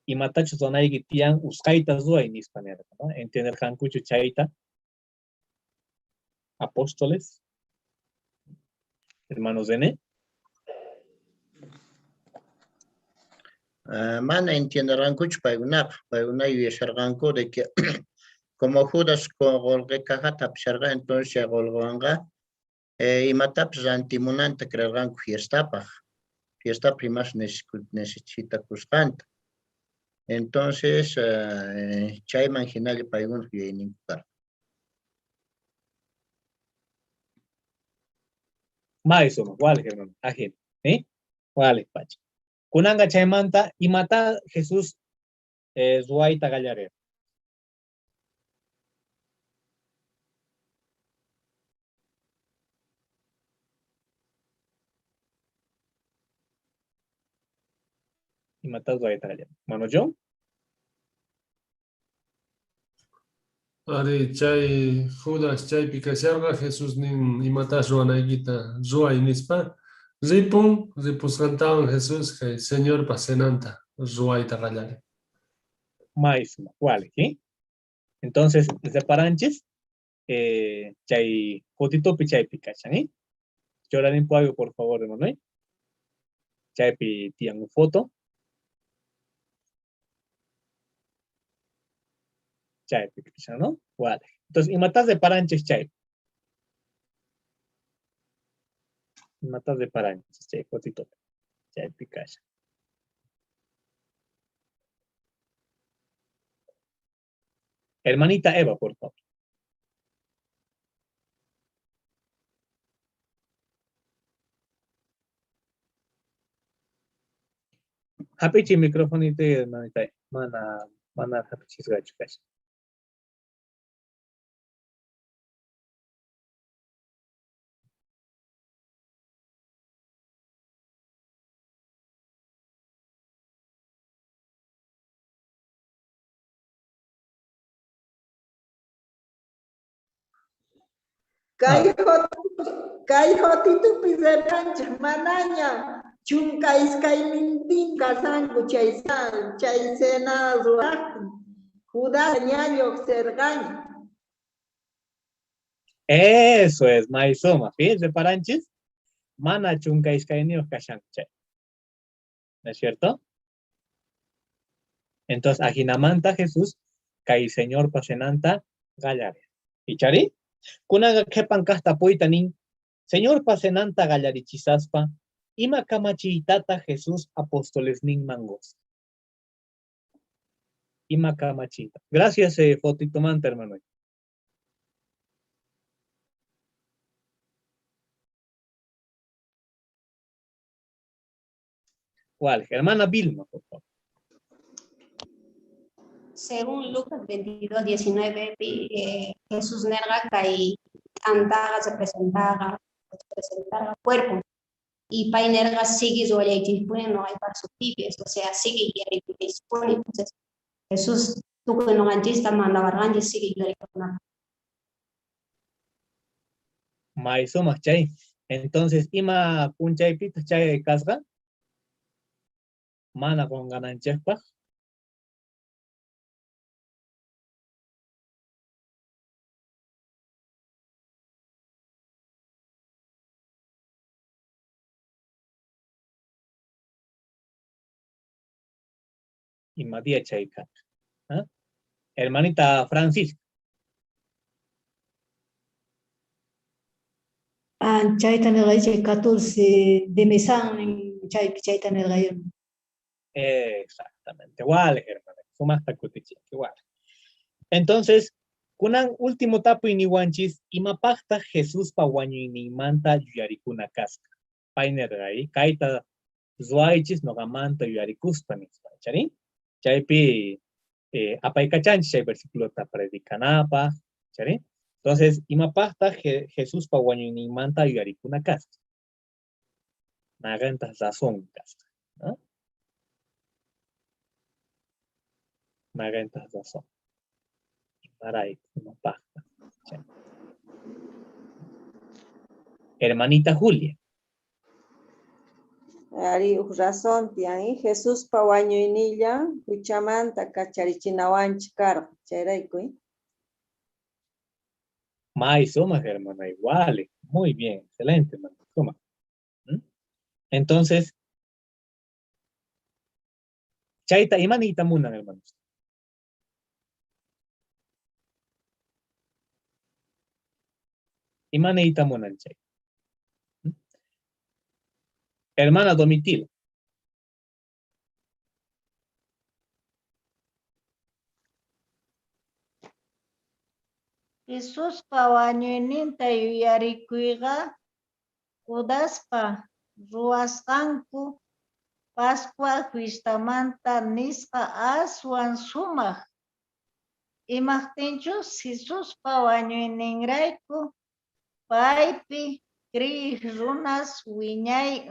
Imatachus ruwanayki tiyan usqhayta ruway nispa nerqa, ¿no? Entenderqankuchu chayta apóstoles, hermanos René. Mana entienderqankuchu paykunaqa, paykuna yuyasharqanku de que como Judas qolqe cajata apisharqa, entonces chay qolqewanqa imatapis rantimunanta creerqanku fiestapaj, fiestapaj imas necesitakusqanta. Entonces chayman jinalla paykuna yuyayninku karqa. May sumaq, wale hermano, ajina, ¿eh? Wale pacha. Kunanqa chaymanta imata Jesús ruwayta qallarerqa. Imata ruwayta qallarerqa. Mano John? Ari, chay Judas chaypi kasharqa, Jesús nin imatas ruwanaykita ruway nispa. Ripun, ripusqantawan Jesús kay Señorpa cenanta ruwayta qallarin. May sumaq, wale, ¿sí? Entonces, reparanchis, chay fotitopi chaypi kashan, ¿eh? Churarin por favor, hermano, ¿eh? Chaypi tiyan un foto. Chaypi kashan, ¿no? Wale. Entonces, imatas reparanchis chaypi. Imatas reparanchis chay fotitopi. Chaypi kashan. Hermanita Eva, por favor. Hapichi microfonito, hermanita. Mana, mana hapichisqachu kashan. Kay fotitupi reparanchej manaña chunka iskaynintin kashanku chay cena ruwajtin. Judas ña lluqsirqaña. Eso es, may sumaq, ¿sí? Reparanchis, mana chunka iskayniyuq kashanku chay. ¿No es cierto? Entonces, ajinamanta Jesús, kay Señor pasenanta qallari. ¿Ichari? Kunaqa qhepan kaq tapuyta nin, Señor pasenanta qallarichisaspa, ima kamachiytata Jesús apostolesninman qosqa. Ima kamachiyta. Gracias, fotitomanta, hermano. ¿Cuál? Hermana Vilma, por favor. Según Lucas 22, 19, Jesús nerga kay t'antaqa representaba cuerpo. Y pay nerga sigue ruwallaychikpuni noqaypaq sutipis, o sea, sigue yuyarikuchikpuni. Entonces, Jesús tukuy noqanchista mandawarqanchis sigue yuyarikunapaq. May sumaq chay. Entonces, ima p'unchaypitaq chay kasqa? Mana qunqananchikpaq. Ima día chay kanqa, ¿ah? Hermanita Francisca. Ah, chayta nirqaychik 14 de Nisan chaypi chayta nirqayman. Exactamente. Igual, hermana. Sumaqta kutichinki, igual. Entonces, kunan último tapuy niwanchis, imapaqtaq Jesuspa wañuyninmanta yuyarikuna kasqa? Pay nerqa, kayta ruwaychis noqamanta yuyarikuspa nispa, chari? Chaypi apaykachanchis chay versículota predicanapaq, chari? Entonces, imapaqtaq Jesuspa wañuyninmanta yuyarikuna kasqa? Mayqentaq razón kasqa, ¿no? Mayqentaq razón. Imarayku, imapaqtaq. Chay. Hermanita Julia. Ari, uj razón tiyan, ¿eh? Jesuspa wañuynillan huchamanta kacharichinawanchik karqa, chayrayku, ¿eh? May sumaq, hermana, igual. Muy bien, excelente, hermana. Suma. Entonces, chayta ima niyta munan, hermanos? Ima niyta munan chay? Hermana Domitila. Jesuspa wañuyninta yuyarikuyqa Judaspa ruwasqanku Pascua fiestamanta nisqa aswan sumaq. Imajtinchus Jesuspa wañuyninrayku paypi creej runas wiñay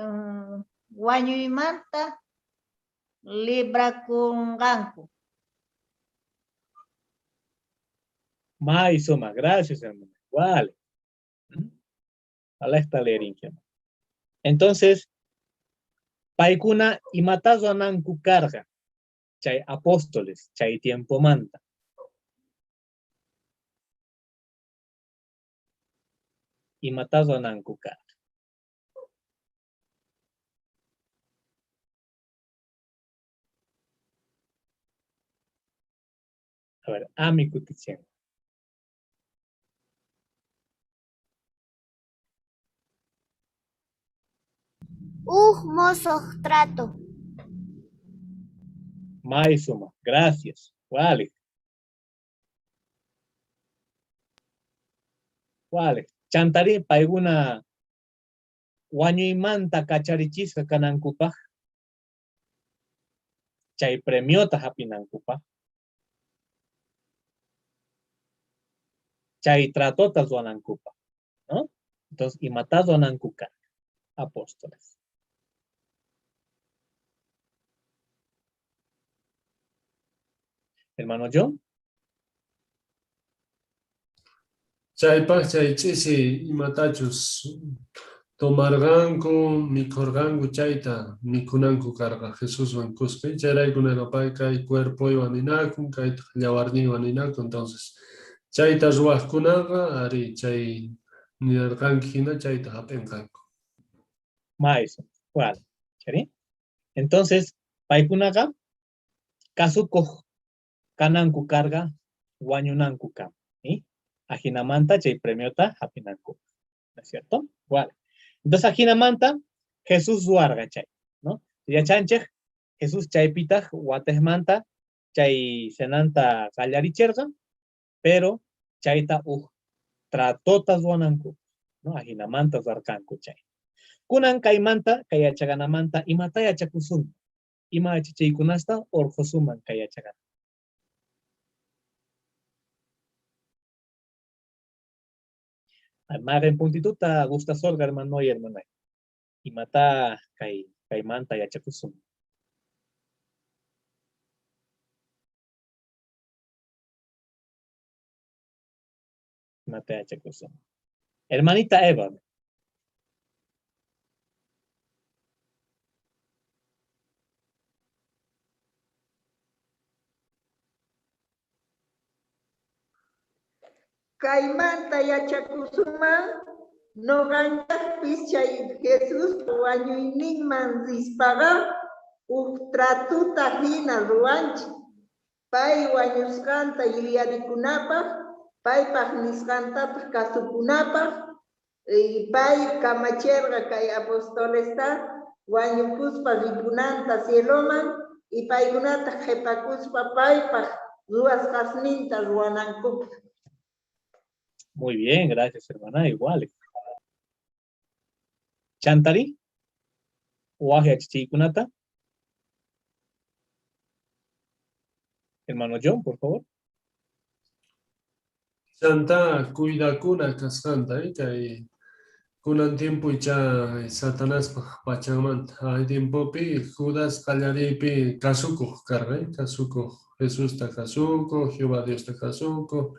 wañuymanta librakunqanku. May sumaq, gracias, hermano. Igual. Alejta leerinki. Entonces, paykuna imata ruwananku karqa chay apóstoles chay tiempomanta. Imata ruwananku karqa. A ver, ami kutichen. Uj mosoj trato. May sumaq, gracias. Wale. Wale. Chantari paykuna wañuymanta kacharichisqa kanankupaq, chay premiota hapinankupaq, chay tratota ruwanankupaq, ¿no? Entonces, imata ruwananku karqa, apóstoles. Hermano John. Chaypaq chay ch'isi imatachus tomarqanku, mikhurqanku chayta mikhunanku karqa Jesuswan kuska. Chayrayku nerqa pay kay cuerpoywan ninakun, kaytaq yawarniywan ninakun. Entonces, chayta ruwaqkunaqa ari chay nirqanki hina chayta hap'inqanku. Maestro, igual, ¿sí? Entonces, paykunaqa kasukuq kananku karqa wañunanku kama, ¿sí? Ajinamanta chay premiota hap'inanku, ¿no es cierto? Igual. Entonces, ajinamanta Jesús ruwarqa chay, ¿no? Yachanchej, Jesús chaypitaq watejmanta chay cenanta qallaricherqa, pero chayta uj tratota ruwananku, ¿no? Ajinamanta ruwarqanku chay. Kunan kaymanta, kay yachaganamanta, imata yachakusun? Ima yachachaykunasta urqhusuman kay yachagana? Mayqen puntituta gustasorqa, hermano y hermana. Imata kaymanta yachakusun? Imata yachakusun? Hermanita Eva. Kaymanta yachakusunman noqanchejpis chay Jesuspa wañuyninman rispaqa uj tratuta hina ruwanchik. Pay wañusqanta yuyarikunapaq, paypaq nisqantataq kasukunapaq, pay kamacherqa kay apostolesta wañukuspa ripunanta cieloman, y paykunataq qhipakuspa paypaq ruwasqasninta ruwanankupaj. Muy bien, gracias, hermana. Igual. Chantari, waj yachachiykunata. Hermano John, por favor. Chantá cuidakuna kasqanta, kay kunan tiempo icha Satanaspaj pachanmanta. Hay tiempopi Judas qallariypi kasukuq karqa, kasukuq Jesusta kasukuq, Jehová Diosta kasukuq,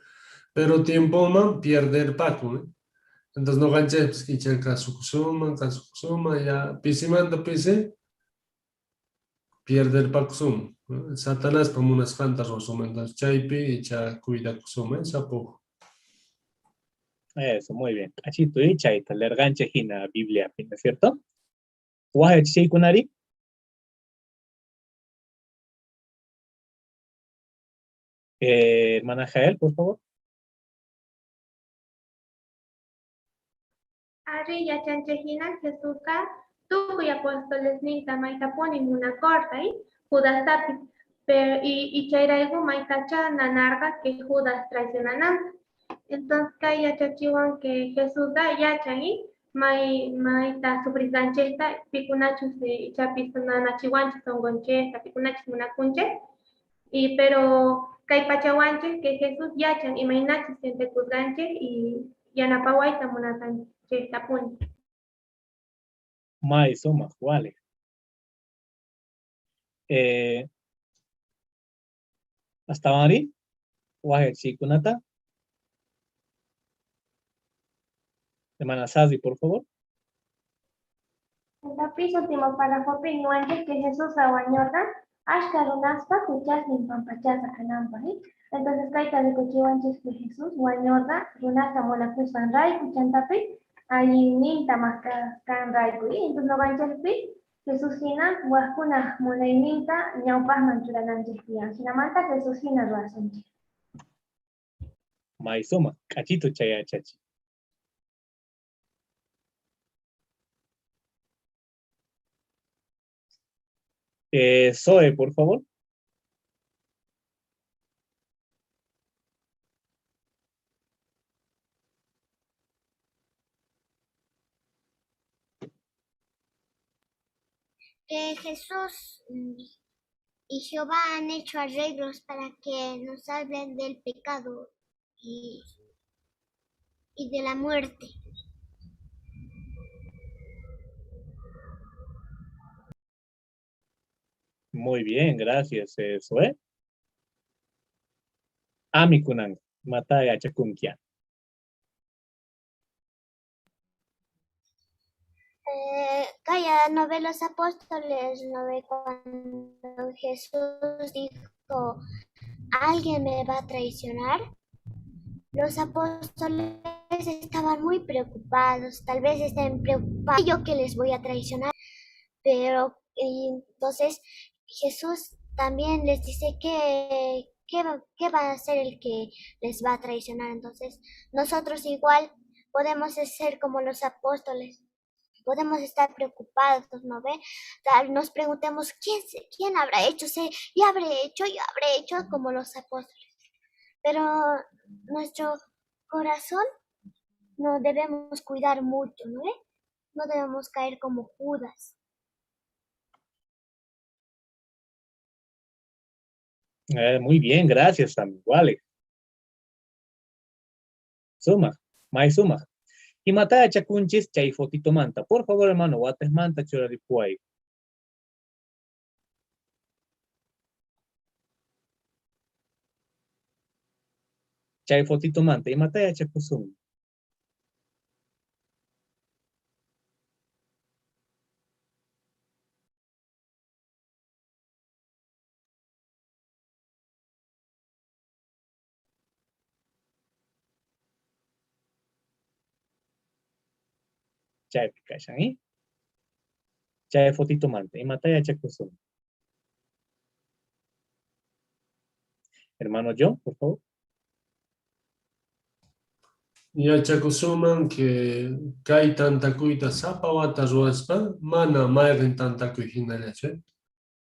pero tiempoman pierderpakun. Entonces noqanchejpis icha kasukusunman, kasukusunman, ya pisimanta pisi pierderpakusunman. Satanaspa munasqanta ruwasunman. Entonces chaypi icha cuidakusunman, sapuj. Eso, muy bien. K'achitu y chayta lerqanchej hina Bibliapi, ¿no es cierto? Waj yachachiykunari. Hermana Jael, por favor. Ari yachanchej hina Jesusqa tukuy apostolesninta maytapuni munakorqa, Judastapis, pero y chayrayku maytacha nanarqa que Judas traicionananta. Entonces kay yachachiwan que Jesusqa yachan may mayta sufrisqanchejta pikunachus ichapis nanachiwanchej sunqunchejta, pikunachus munakunchej, y pero kay pachawanchej que Jesús yachan imaynachus sientekusqanchej y yanapawayta munasqanchejtapuni. May sumaq, wale. Astawanri, waj yachachiykunata. Hermana Sadi, por favor. Chantapis último párrafo niwanchej que Jesús wañorqa ashka runaspa juchasnin pampachasqa kananpaj. Entonces kayta rikuchiwanchej que Jesús wañorqa runasta munakusqanrayku, chantapis allinninta mask'asqanrayku. Entonces noqanchejpis Jesús hina wajkunaj munayninta ñawpajman churananchej tiyan. Jinamanta Jesús hina ruwasunchej. May sumaq, k'achitu chay yachachiy. Zoe, por favor. Que Jesús y Jehová han hecho arreglos para que nos salven del pecado y de la muerte. Muy bien, gracias, Zoe. Ami kunan, mata yachakunkia. Calla, no ve los apóstoles, no ve cuando Jesús dijo, ¿alguien me va a traicionar? Los apóstoles estaban muy preocupados, tal vez estén preocupados, yo que les voy a traicionar, pero entonces Jesús también les dice que va a ser el que les va a traicionar. Entonces nosotros igual podemos ser como los apóstoles, podemos estar preocupados, ¿no ve? Tal, nos preguntemos, ¿quién habrá hecho? Yo habré hecho, yo habré hecho como los apóstoles. Pero nuestro corazón no debemos cuidar mucho, ¿no ve? No debemos caer como Judas. Muy bien, gracias, amigo Alex. Suma, may suma. Y mata chakunchis chay fotito manta. Por favor, hermano, wates manta churaripuay. Chay fotito manta. Y mata chakusum. Chaypi kashan, ¿eh? Chay fotito manta. Imata yachakusun. Hermano John, por favor. Yachakusuman que kay tantakuyta sapa wata ruwaspa mana mayqin tantakuy hinallachu,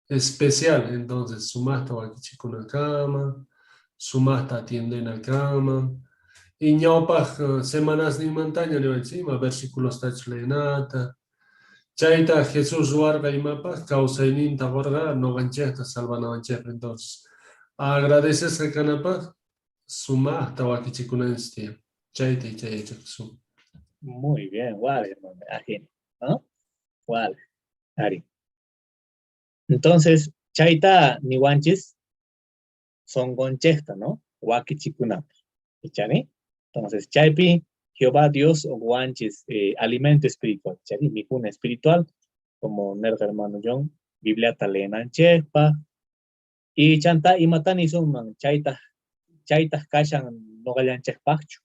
Especial, entonces sumaqta wakichikunakama, Sumajta atiendena kanman. Y ñawpaj semanasninmantaña niwanchis ima versiculostachus leenata. Chayta Jesús ruwarqa imapaj kawsayninta qorqa noqanchejta salvanawanchejpaj. Entonces, agradecesqa kanapaj sumajta wakichikunanchis tiyan. Chayta chay yachakusun. Muy bien, wale, hermano. Ajeno, ¿no? Wale. Ari. Entonces, chayta niwanchis sonqonchejta, ¿no? Wakichikunapaj. Ichari? Entonces, chaypi Jehová Dios wanchis alimento espiritual, chari, mikhuna espiritual, como nerqa hermano John, Bibliata leenanchejpaj. Y chanta imata nisunman chaytaj chaytaj kashan noqallanchejpajchu.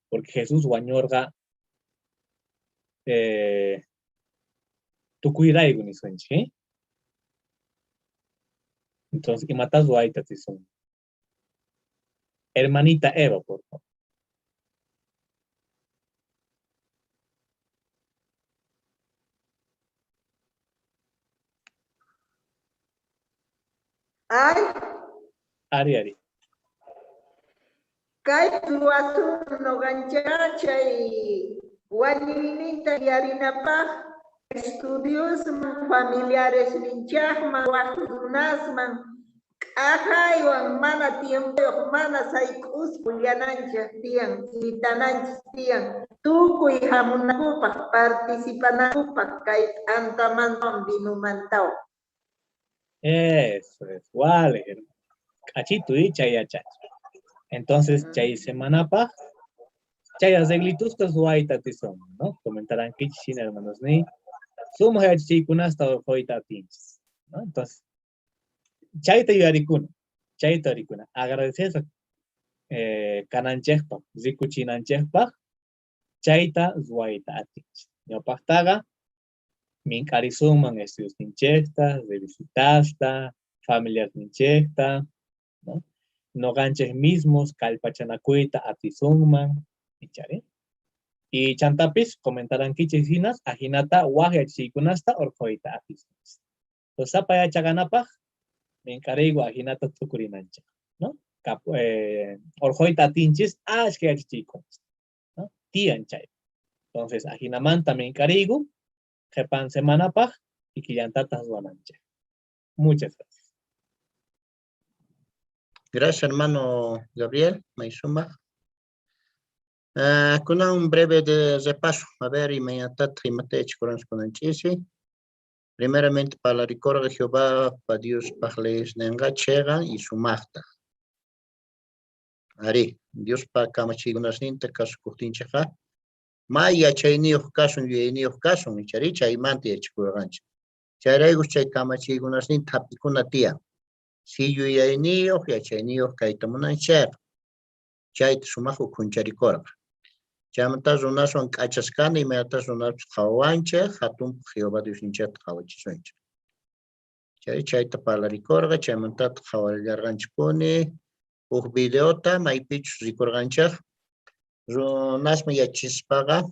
Porque Jesús wañorqa tukuyrayku nisunchik, ¿eh? Entonces, imatas ruwayta atisun? Hermanita Eva, por favor. Ay. Ari, ari. Kay ruwasun noqanchej chay wañuyninta yuyarinapaj estudiosman, familiaresninchejman, waj runasman k'ajaywan mana tiempoyoj, mana sayk'uspa willananchej tiyan, invitananchej tiyan, tukuy jamunankupaj, participanankupaj kay t'antamantawan vinomantawan. Eso es, vale, hermano. K'achitu y chay yachachi. Entonces, chay semanapaj, chay arreglitusqa ruwayta atisunman, ¿no? Comentarankichis hina, hermanos, ni sumaj yachachiykunasta urqhuyta atinchis, ¿no? Entonces, chayta yuyarikuna, chayta yuyarikuna. Agradecesqa kananchejpaj, rikuchinanchejpaj, chayta ruwayta atinchis. Ñawpajtaqa, mink'arisunman estudiosninchejta, revisitasta, familiarninchejta, ¿no? Noqanchej mismos kallpachanakuyta atisunman, ichari. Y chantapis comentarankichis hinas, ajinata waj yachachiykunasta urqhuyta atisunchis. Entonces, sapa yachaqanapaj, mink'ariyku ajinata t'ukurinanchej, ¿no? Urqhuyta atinchis ashkha yachachiykunasta, ¿no? Tiyan chay. Entonces, ajinamanta mink'ariyku, qhepan semanapaj kikillantataj ruwananchej. Muchas gracias. Gracias, hermano Gabriel may sumaq. Kunan un breve de repaso. A ver, imaynatataj imata yachakuranchis kunan ch'isi. Primeramente, parlarikorqa Jehová pa Diospaj leyesnenqa cheqan y sumajtaj. Arí, Diospa kamachiykunasninta kasukojtinchejqa may yachayniyoj kasun, yuyayniyoj kasun, icharí chaymanta yachakurqanchej. Chayrayku chay kamachiykunasninta jap'ikuna tiyan. Si yuyayniyoj, yachayniyoj kayta munanchejqa, chayta sumaj ukhuncharikorqa. Chaymanta runaswan k'achas kana, imaynatas runaspis qhawawanchej, jatunpaj Jehová Diosninchejta qhawachisunchej. Chay chayta parlarikorqa, chaymantataj qhawarillarqanchejpuni uj videota maypichus rikorqanchej runasman yachachispaqa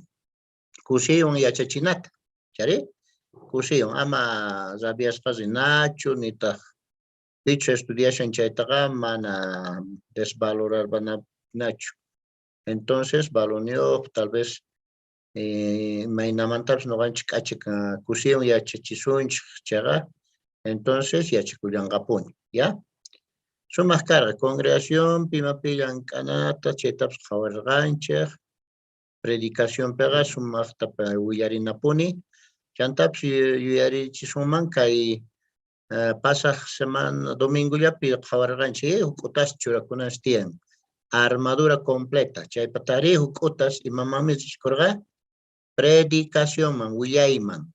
kusiywan yachachinata. Chari kusiywan, ama rabiasqa rinachu, nitaj pichus estudiashan chaytaqa mana desvalorarpanachu. Entonces, valorniyoj, tal vez imaynamantapis noqanchej k'acha kusiywan yachachisunchej chayqa, entonces yachakullanqapuni, ya? Sumaj karqa congregacionpi imapi llank'anata chaytapis qhawarqanchej, predicacionpiqa sumajta willarinapuni, chantapis yuyarichisunman kay pasaj semana domingollapi qhawarqanchej huk'utas churakunas tiyan, armadura completa, chaypa tari huk'utas imamanmi richikorqa predicacionman, willayman.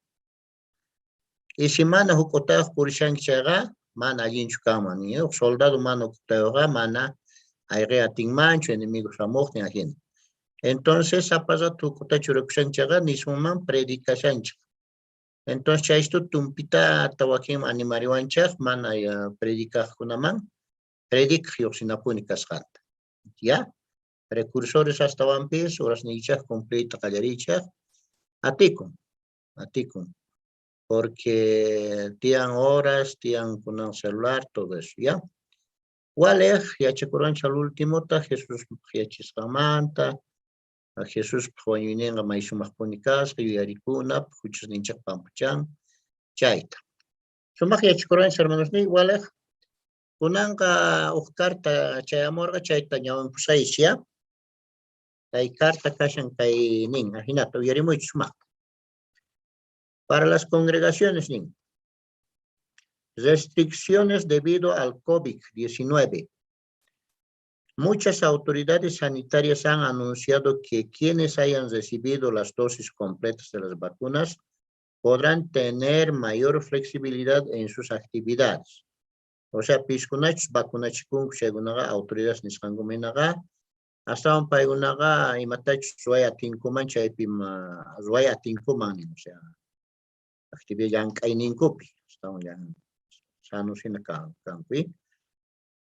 Y si mana huk'utayoj purishanki chayqa, mana allinchu kanman, ni uj soldado mana huk'utayojqa mana ayqey atinmanchu enemigo jamojtin ajina. Entonces, sapa rato huk'uta churakushanki chayqa, nisunman predicashanchej. Entonces, chaystu tumpitata wakinman animariwanchej mana predicajkunaman predicaj lluqsinapuni kasqanta. Ya? Precursores astawanpis horasniychej cumpliyta qallariychej atikun, atikun. Porque tiyan horas, tiyan kunan celular, todo eso, ¿ya? Walej yachakurqanchik al ultimota Jesús yachasqanmanta, Jesús wañuyninqa may sumaqpuni kasqa, yuyarikunapaq, juchasninchik pampachan, chayta. Sumaq yachakurqanchik hermanosniy, walej. Kunanqa uj carta chayamurqa, chayta ñawinpusaychis, ya? Kay carta kashan kay nin, ajinata uyarimuychis sumaqta. Para las congregaciones nin. Restricciones debido al COVID-19. Muchas autoridades sanitarias han anunciado que quienes hayan recibido las dosis completas de las vacunas podrán tener mayor flexibilidad en sus actividades. O sea, piskunachus vacunachikunku chaykunaqa autoridades nisqankuminaqa astawan paykunaqa imatachus ruway atinkuman chaypi ruway atinkuman nin, o sea, actividad llank'ayninkupi astawan sanos hina kanku.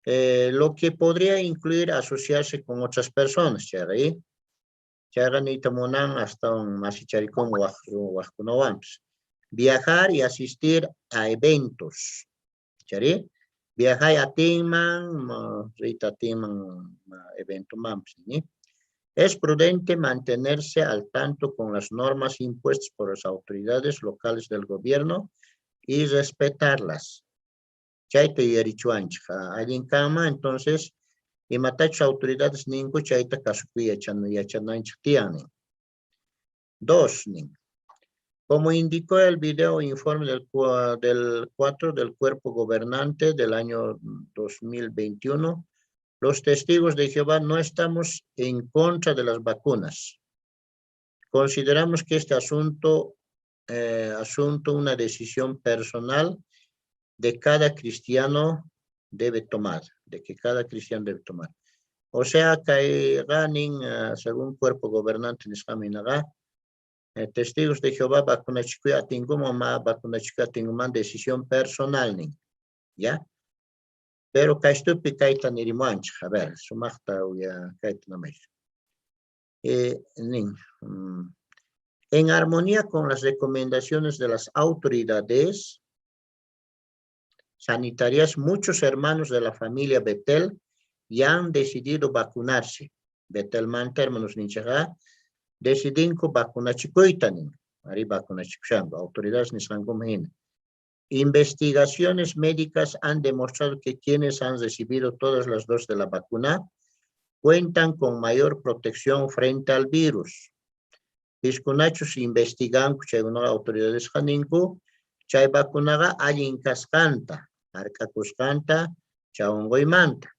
Lo que podría incluir asociarse con otras personas, chayqa, chayqa niyta munan astawan masicharikun wajkunawanpis. Viajar y asistir a eventos, chari, viajar atinman, riyta atinman eventomanpis, ni? Es prudente mantenerse al tanto con las normas impuestas por las autoridades locales del gobierno y respetarlas. Chayta yuyarichuanchik, allin kanman, entonces, imatachus autoridades ninku chayta kasukuy yachananchik tiyan nin. Dos, nin. Como indicó el video informe del 4 del cuerpo gobernante del año 2021, los testigos de Jehová no estamos en contra de las vacunas. Consideramos que este asunto una decisión personal de cada cristiano debe tomar, de que cada cristiano debe tomar. O sea, que ganin, según cuerpo gobernante nisqaminaqa, testigos de Jehová vacunachikuy atinkuman, ma vacunachikuy atinkuman decisión personal nin, ¿ya? Pero kaystupi kayta nirimuanchik, a ver, sumaqta uya kayta namay. Nin, en armonía con las recomendaciones de las autoridades sanitarias, muchos hermanos de la familia Betel ya han decidido vacunarse. Betel manta hermanos ninchaqa, decidinku vacunachikuyta nin, ari vacunachikushanku, autoridades nisqankuman hina. Investigaciones médicas han demostrado que quienes han recibido todas las dosis de la vacuna cuentan con mayor protección frente al virus. Piskunachus investiganku chaykuna autoridades qaninku, chay vacunaqa allin kasqanta, hark'akusqanta, chaunquymanta.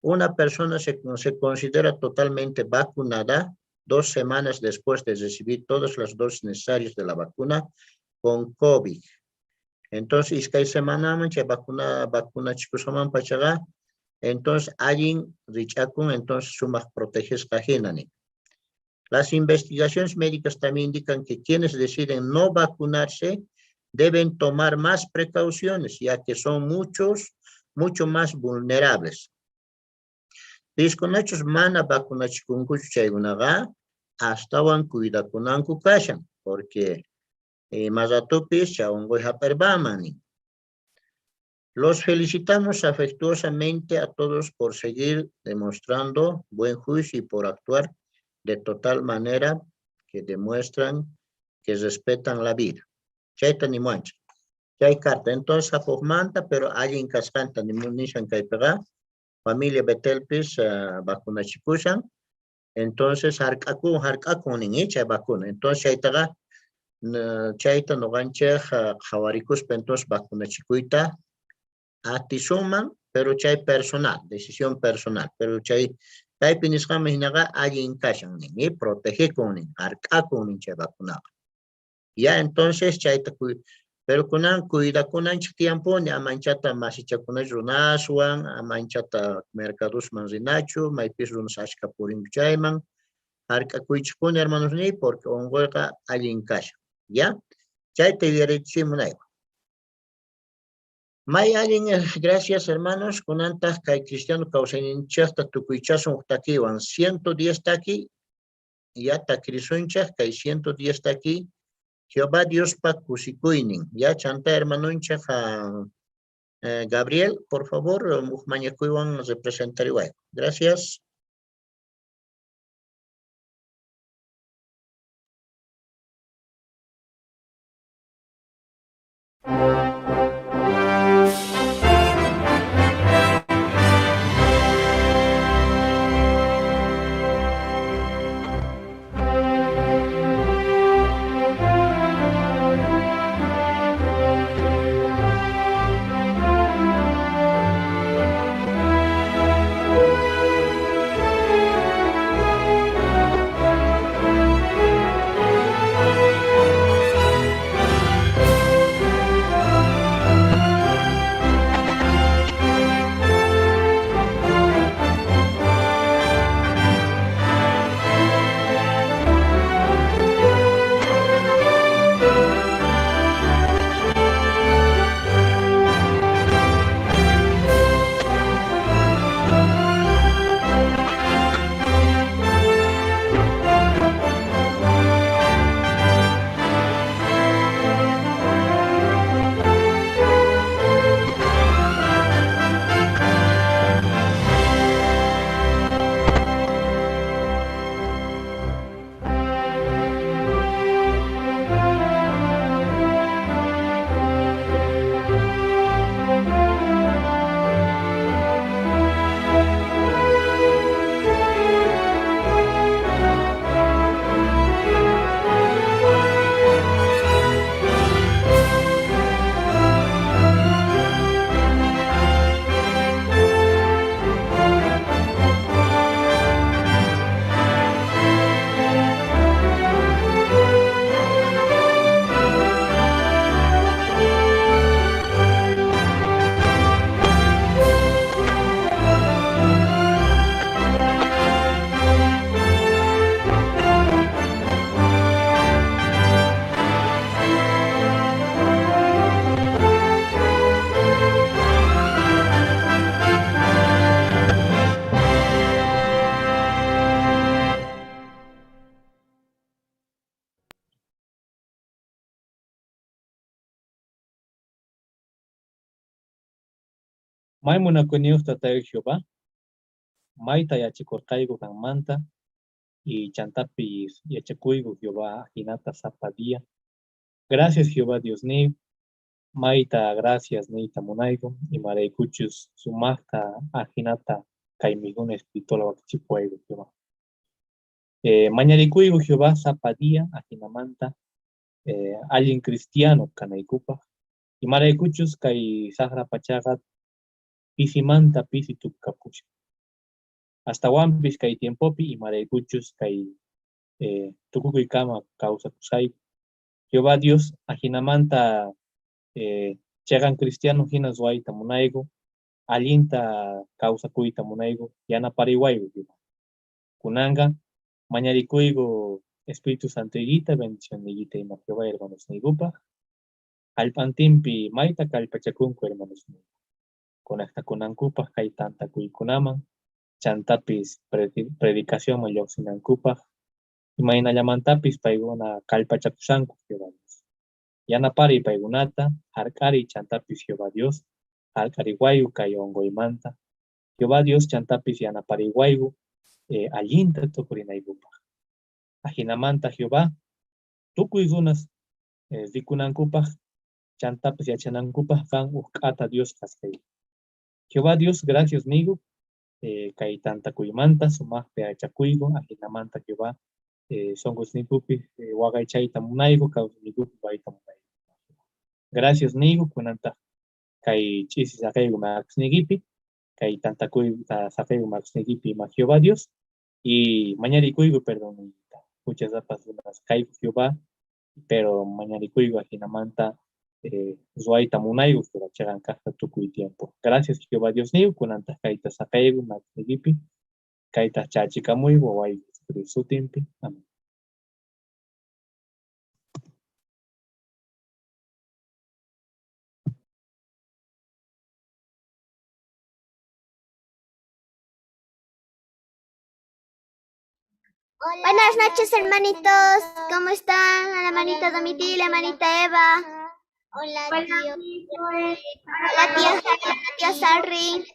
Una persona se considera totalmente vacunada 2 semanas después de recibir todas las dosis necesarias de la vacuna con COVID. Entonces, iskay semanaman chay vacuna chikusqaman pachaqa, entonces allin rich'akun, entonces sumaq protegesqa hina nin. Las investigaciones médicas también indican que quienes deciden no vacunarse deben tomar más precauciones, ya que son mucho más vulnerables. Piskunachus mana vacunachikunkuchu chaykunaqa, astawan cuidakunanku kashan, porque más ratopis chay unquy hap'irpaman nin. Los felicitamos afectuosamente a todos por seguir demostrando buen juicio y por actuar de total manera que demuestran que respetan la vida. Chayta nimuanchik. Chay carta. Entonces, apojmanta, pero allin kasqanta nishan kaypiqa, familia Betelpis vacunachikushan. Entonces, hark'akun, hark'akun nin, chay vacuna. Entonces, chaytaqa, chayta noqanchej qhawarikuspa, entonces, vacunachikuyta atisunman, pero chay personal, decisión personal. Pero chay kaypi nisqanman hinaqa allin kashan nin, protegekun nin, hark'akun nin chay vacunaqa. Ya, entonces, chayta pero kunan cuidakunanchik tiemponi, amanchata masichakunach runaswan, amanchata mercadosman rinachu, maypis runas achka purinku chayman, hark'akuychikpuni, hermanos ni, porque unquyqa allin kashan, ya? Chayta yuyarichimunayku. May allin, gracias hermanos, kunantaq kay cristiano kawsayninchikta tukuychasun huk takiwan, 110 taki, ya takirisunchik, kay 110 taki. Jehová Diospa kusikuynin. Ya chanta hermanonchej Gabriel, por favor, uj mañakuywan representariwayku. Gracias. May munakuyniyoj Tatayoj Jehová, mayta yachakorqayku qanmanta y chantapis yachakuyku Jehová jinata sapa día. Gracias Jehová Dios niy, mayta gracias niyta munayku imaraykuchus sumajta ajinata kay mikhuna espiritual wakichipuwayku Jehová. Mañarikuyku Jehová sapa día ajinamanta allin cristiano kanaykupaj imaraykuchus kay sajra pachaqa pisimanta pisi tukukapushan. Astawanpis kay tiempopi imaraykuchus kay tukukuykama kawsakusqayku. Jehová Dios ajinamanta cheqan cristiano hina ruwayta munayku, allinta kawsakuyta munayku, yanapariwayku Jehová. Kunanqa mañarikuyku Espíritu Santoykita, bendicionniykita ima Jehová hermanosniykupaj. Jallp'antinpi mayta kallpachakunku hermanosniyku. Conectakunankupaj kay tantakuykunaman, chantapis predicacionman lluqsinankupaj, imaynallamantapis paykuna kallpachakushanku Jehová Dios. Yanapariy paykunata, hark'ariy chantapis Jehová Dios, hark'ariwayku kay unquymanta. Jehová Dios chantapis yanapariwayku allinta tukurinaykupaj. Ajinamanta Jehová, tukuy runas rikunankupaj, chantapis yachanankupaj qan uj k'ata Dios kasqayki. Jehová Dios, gracias niyku, kay tantakuymanta sumajta yachakuyku, ajinamanta Jehová, sonqosniykupi waqaychayta munayku, kawsayniykupi ruwayta munayku. Gracias niyku, kunantaj kay ch'isi saqeyku makisniykipi, kay tantakuyta saqeyku makisniykipi ima Jehová Dios, y mañarikuyku perdonniykita. Juchasapas runas kayku Jehová, pero mañarikuyku ajinamanta ruwayta munayku Jehová cheqan kajta tukuy tiempo. Gracias Jehová Dios niyku, kunantaj kayta saqeyku makisniykipi, kayta chachikamuyku wawayku Jesucristo sutinpi. Amén. Buenas noches, hermanitos. ¿Cómo están? La hermanita Domitila, hermanita Eva. Hola, tío. Hola, tía, tía Sarri.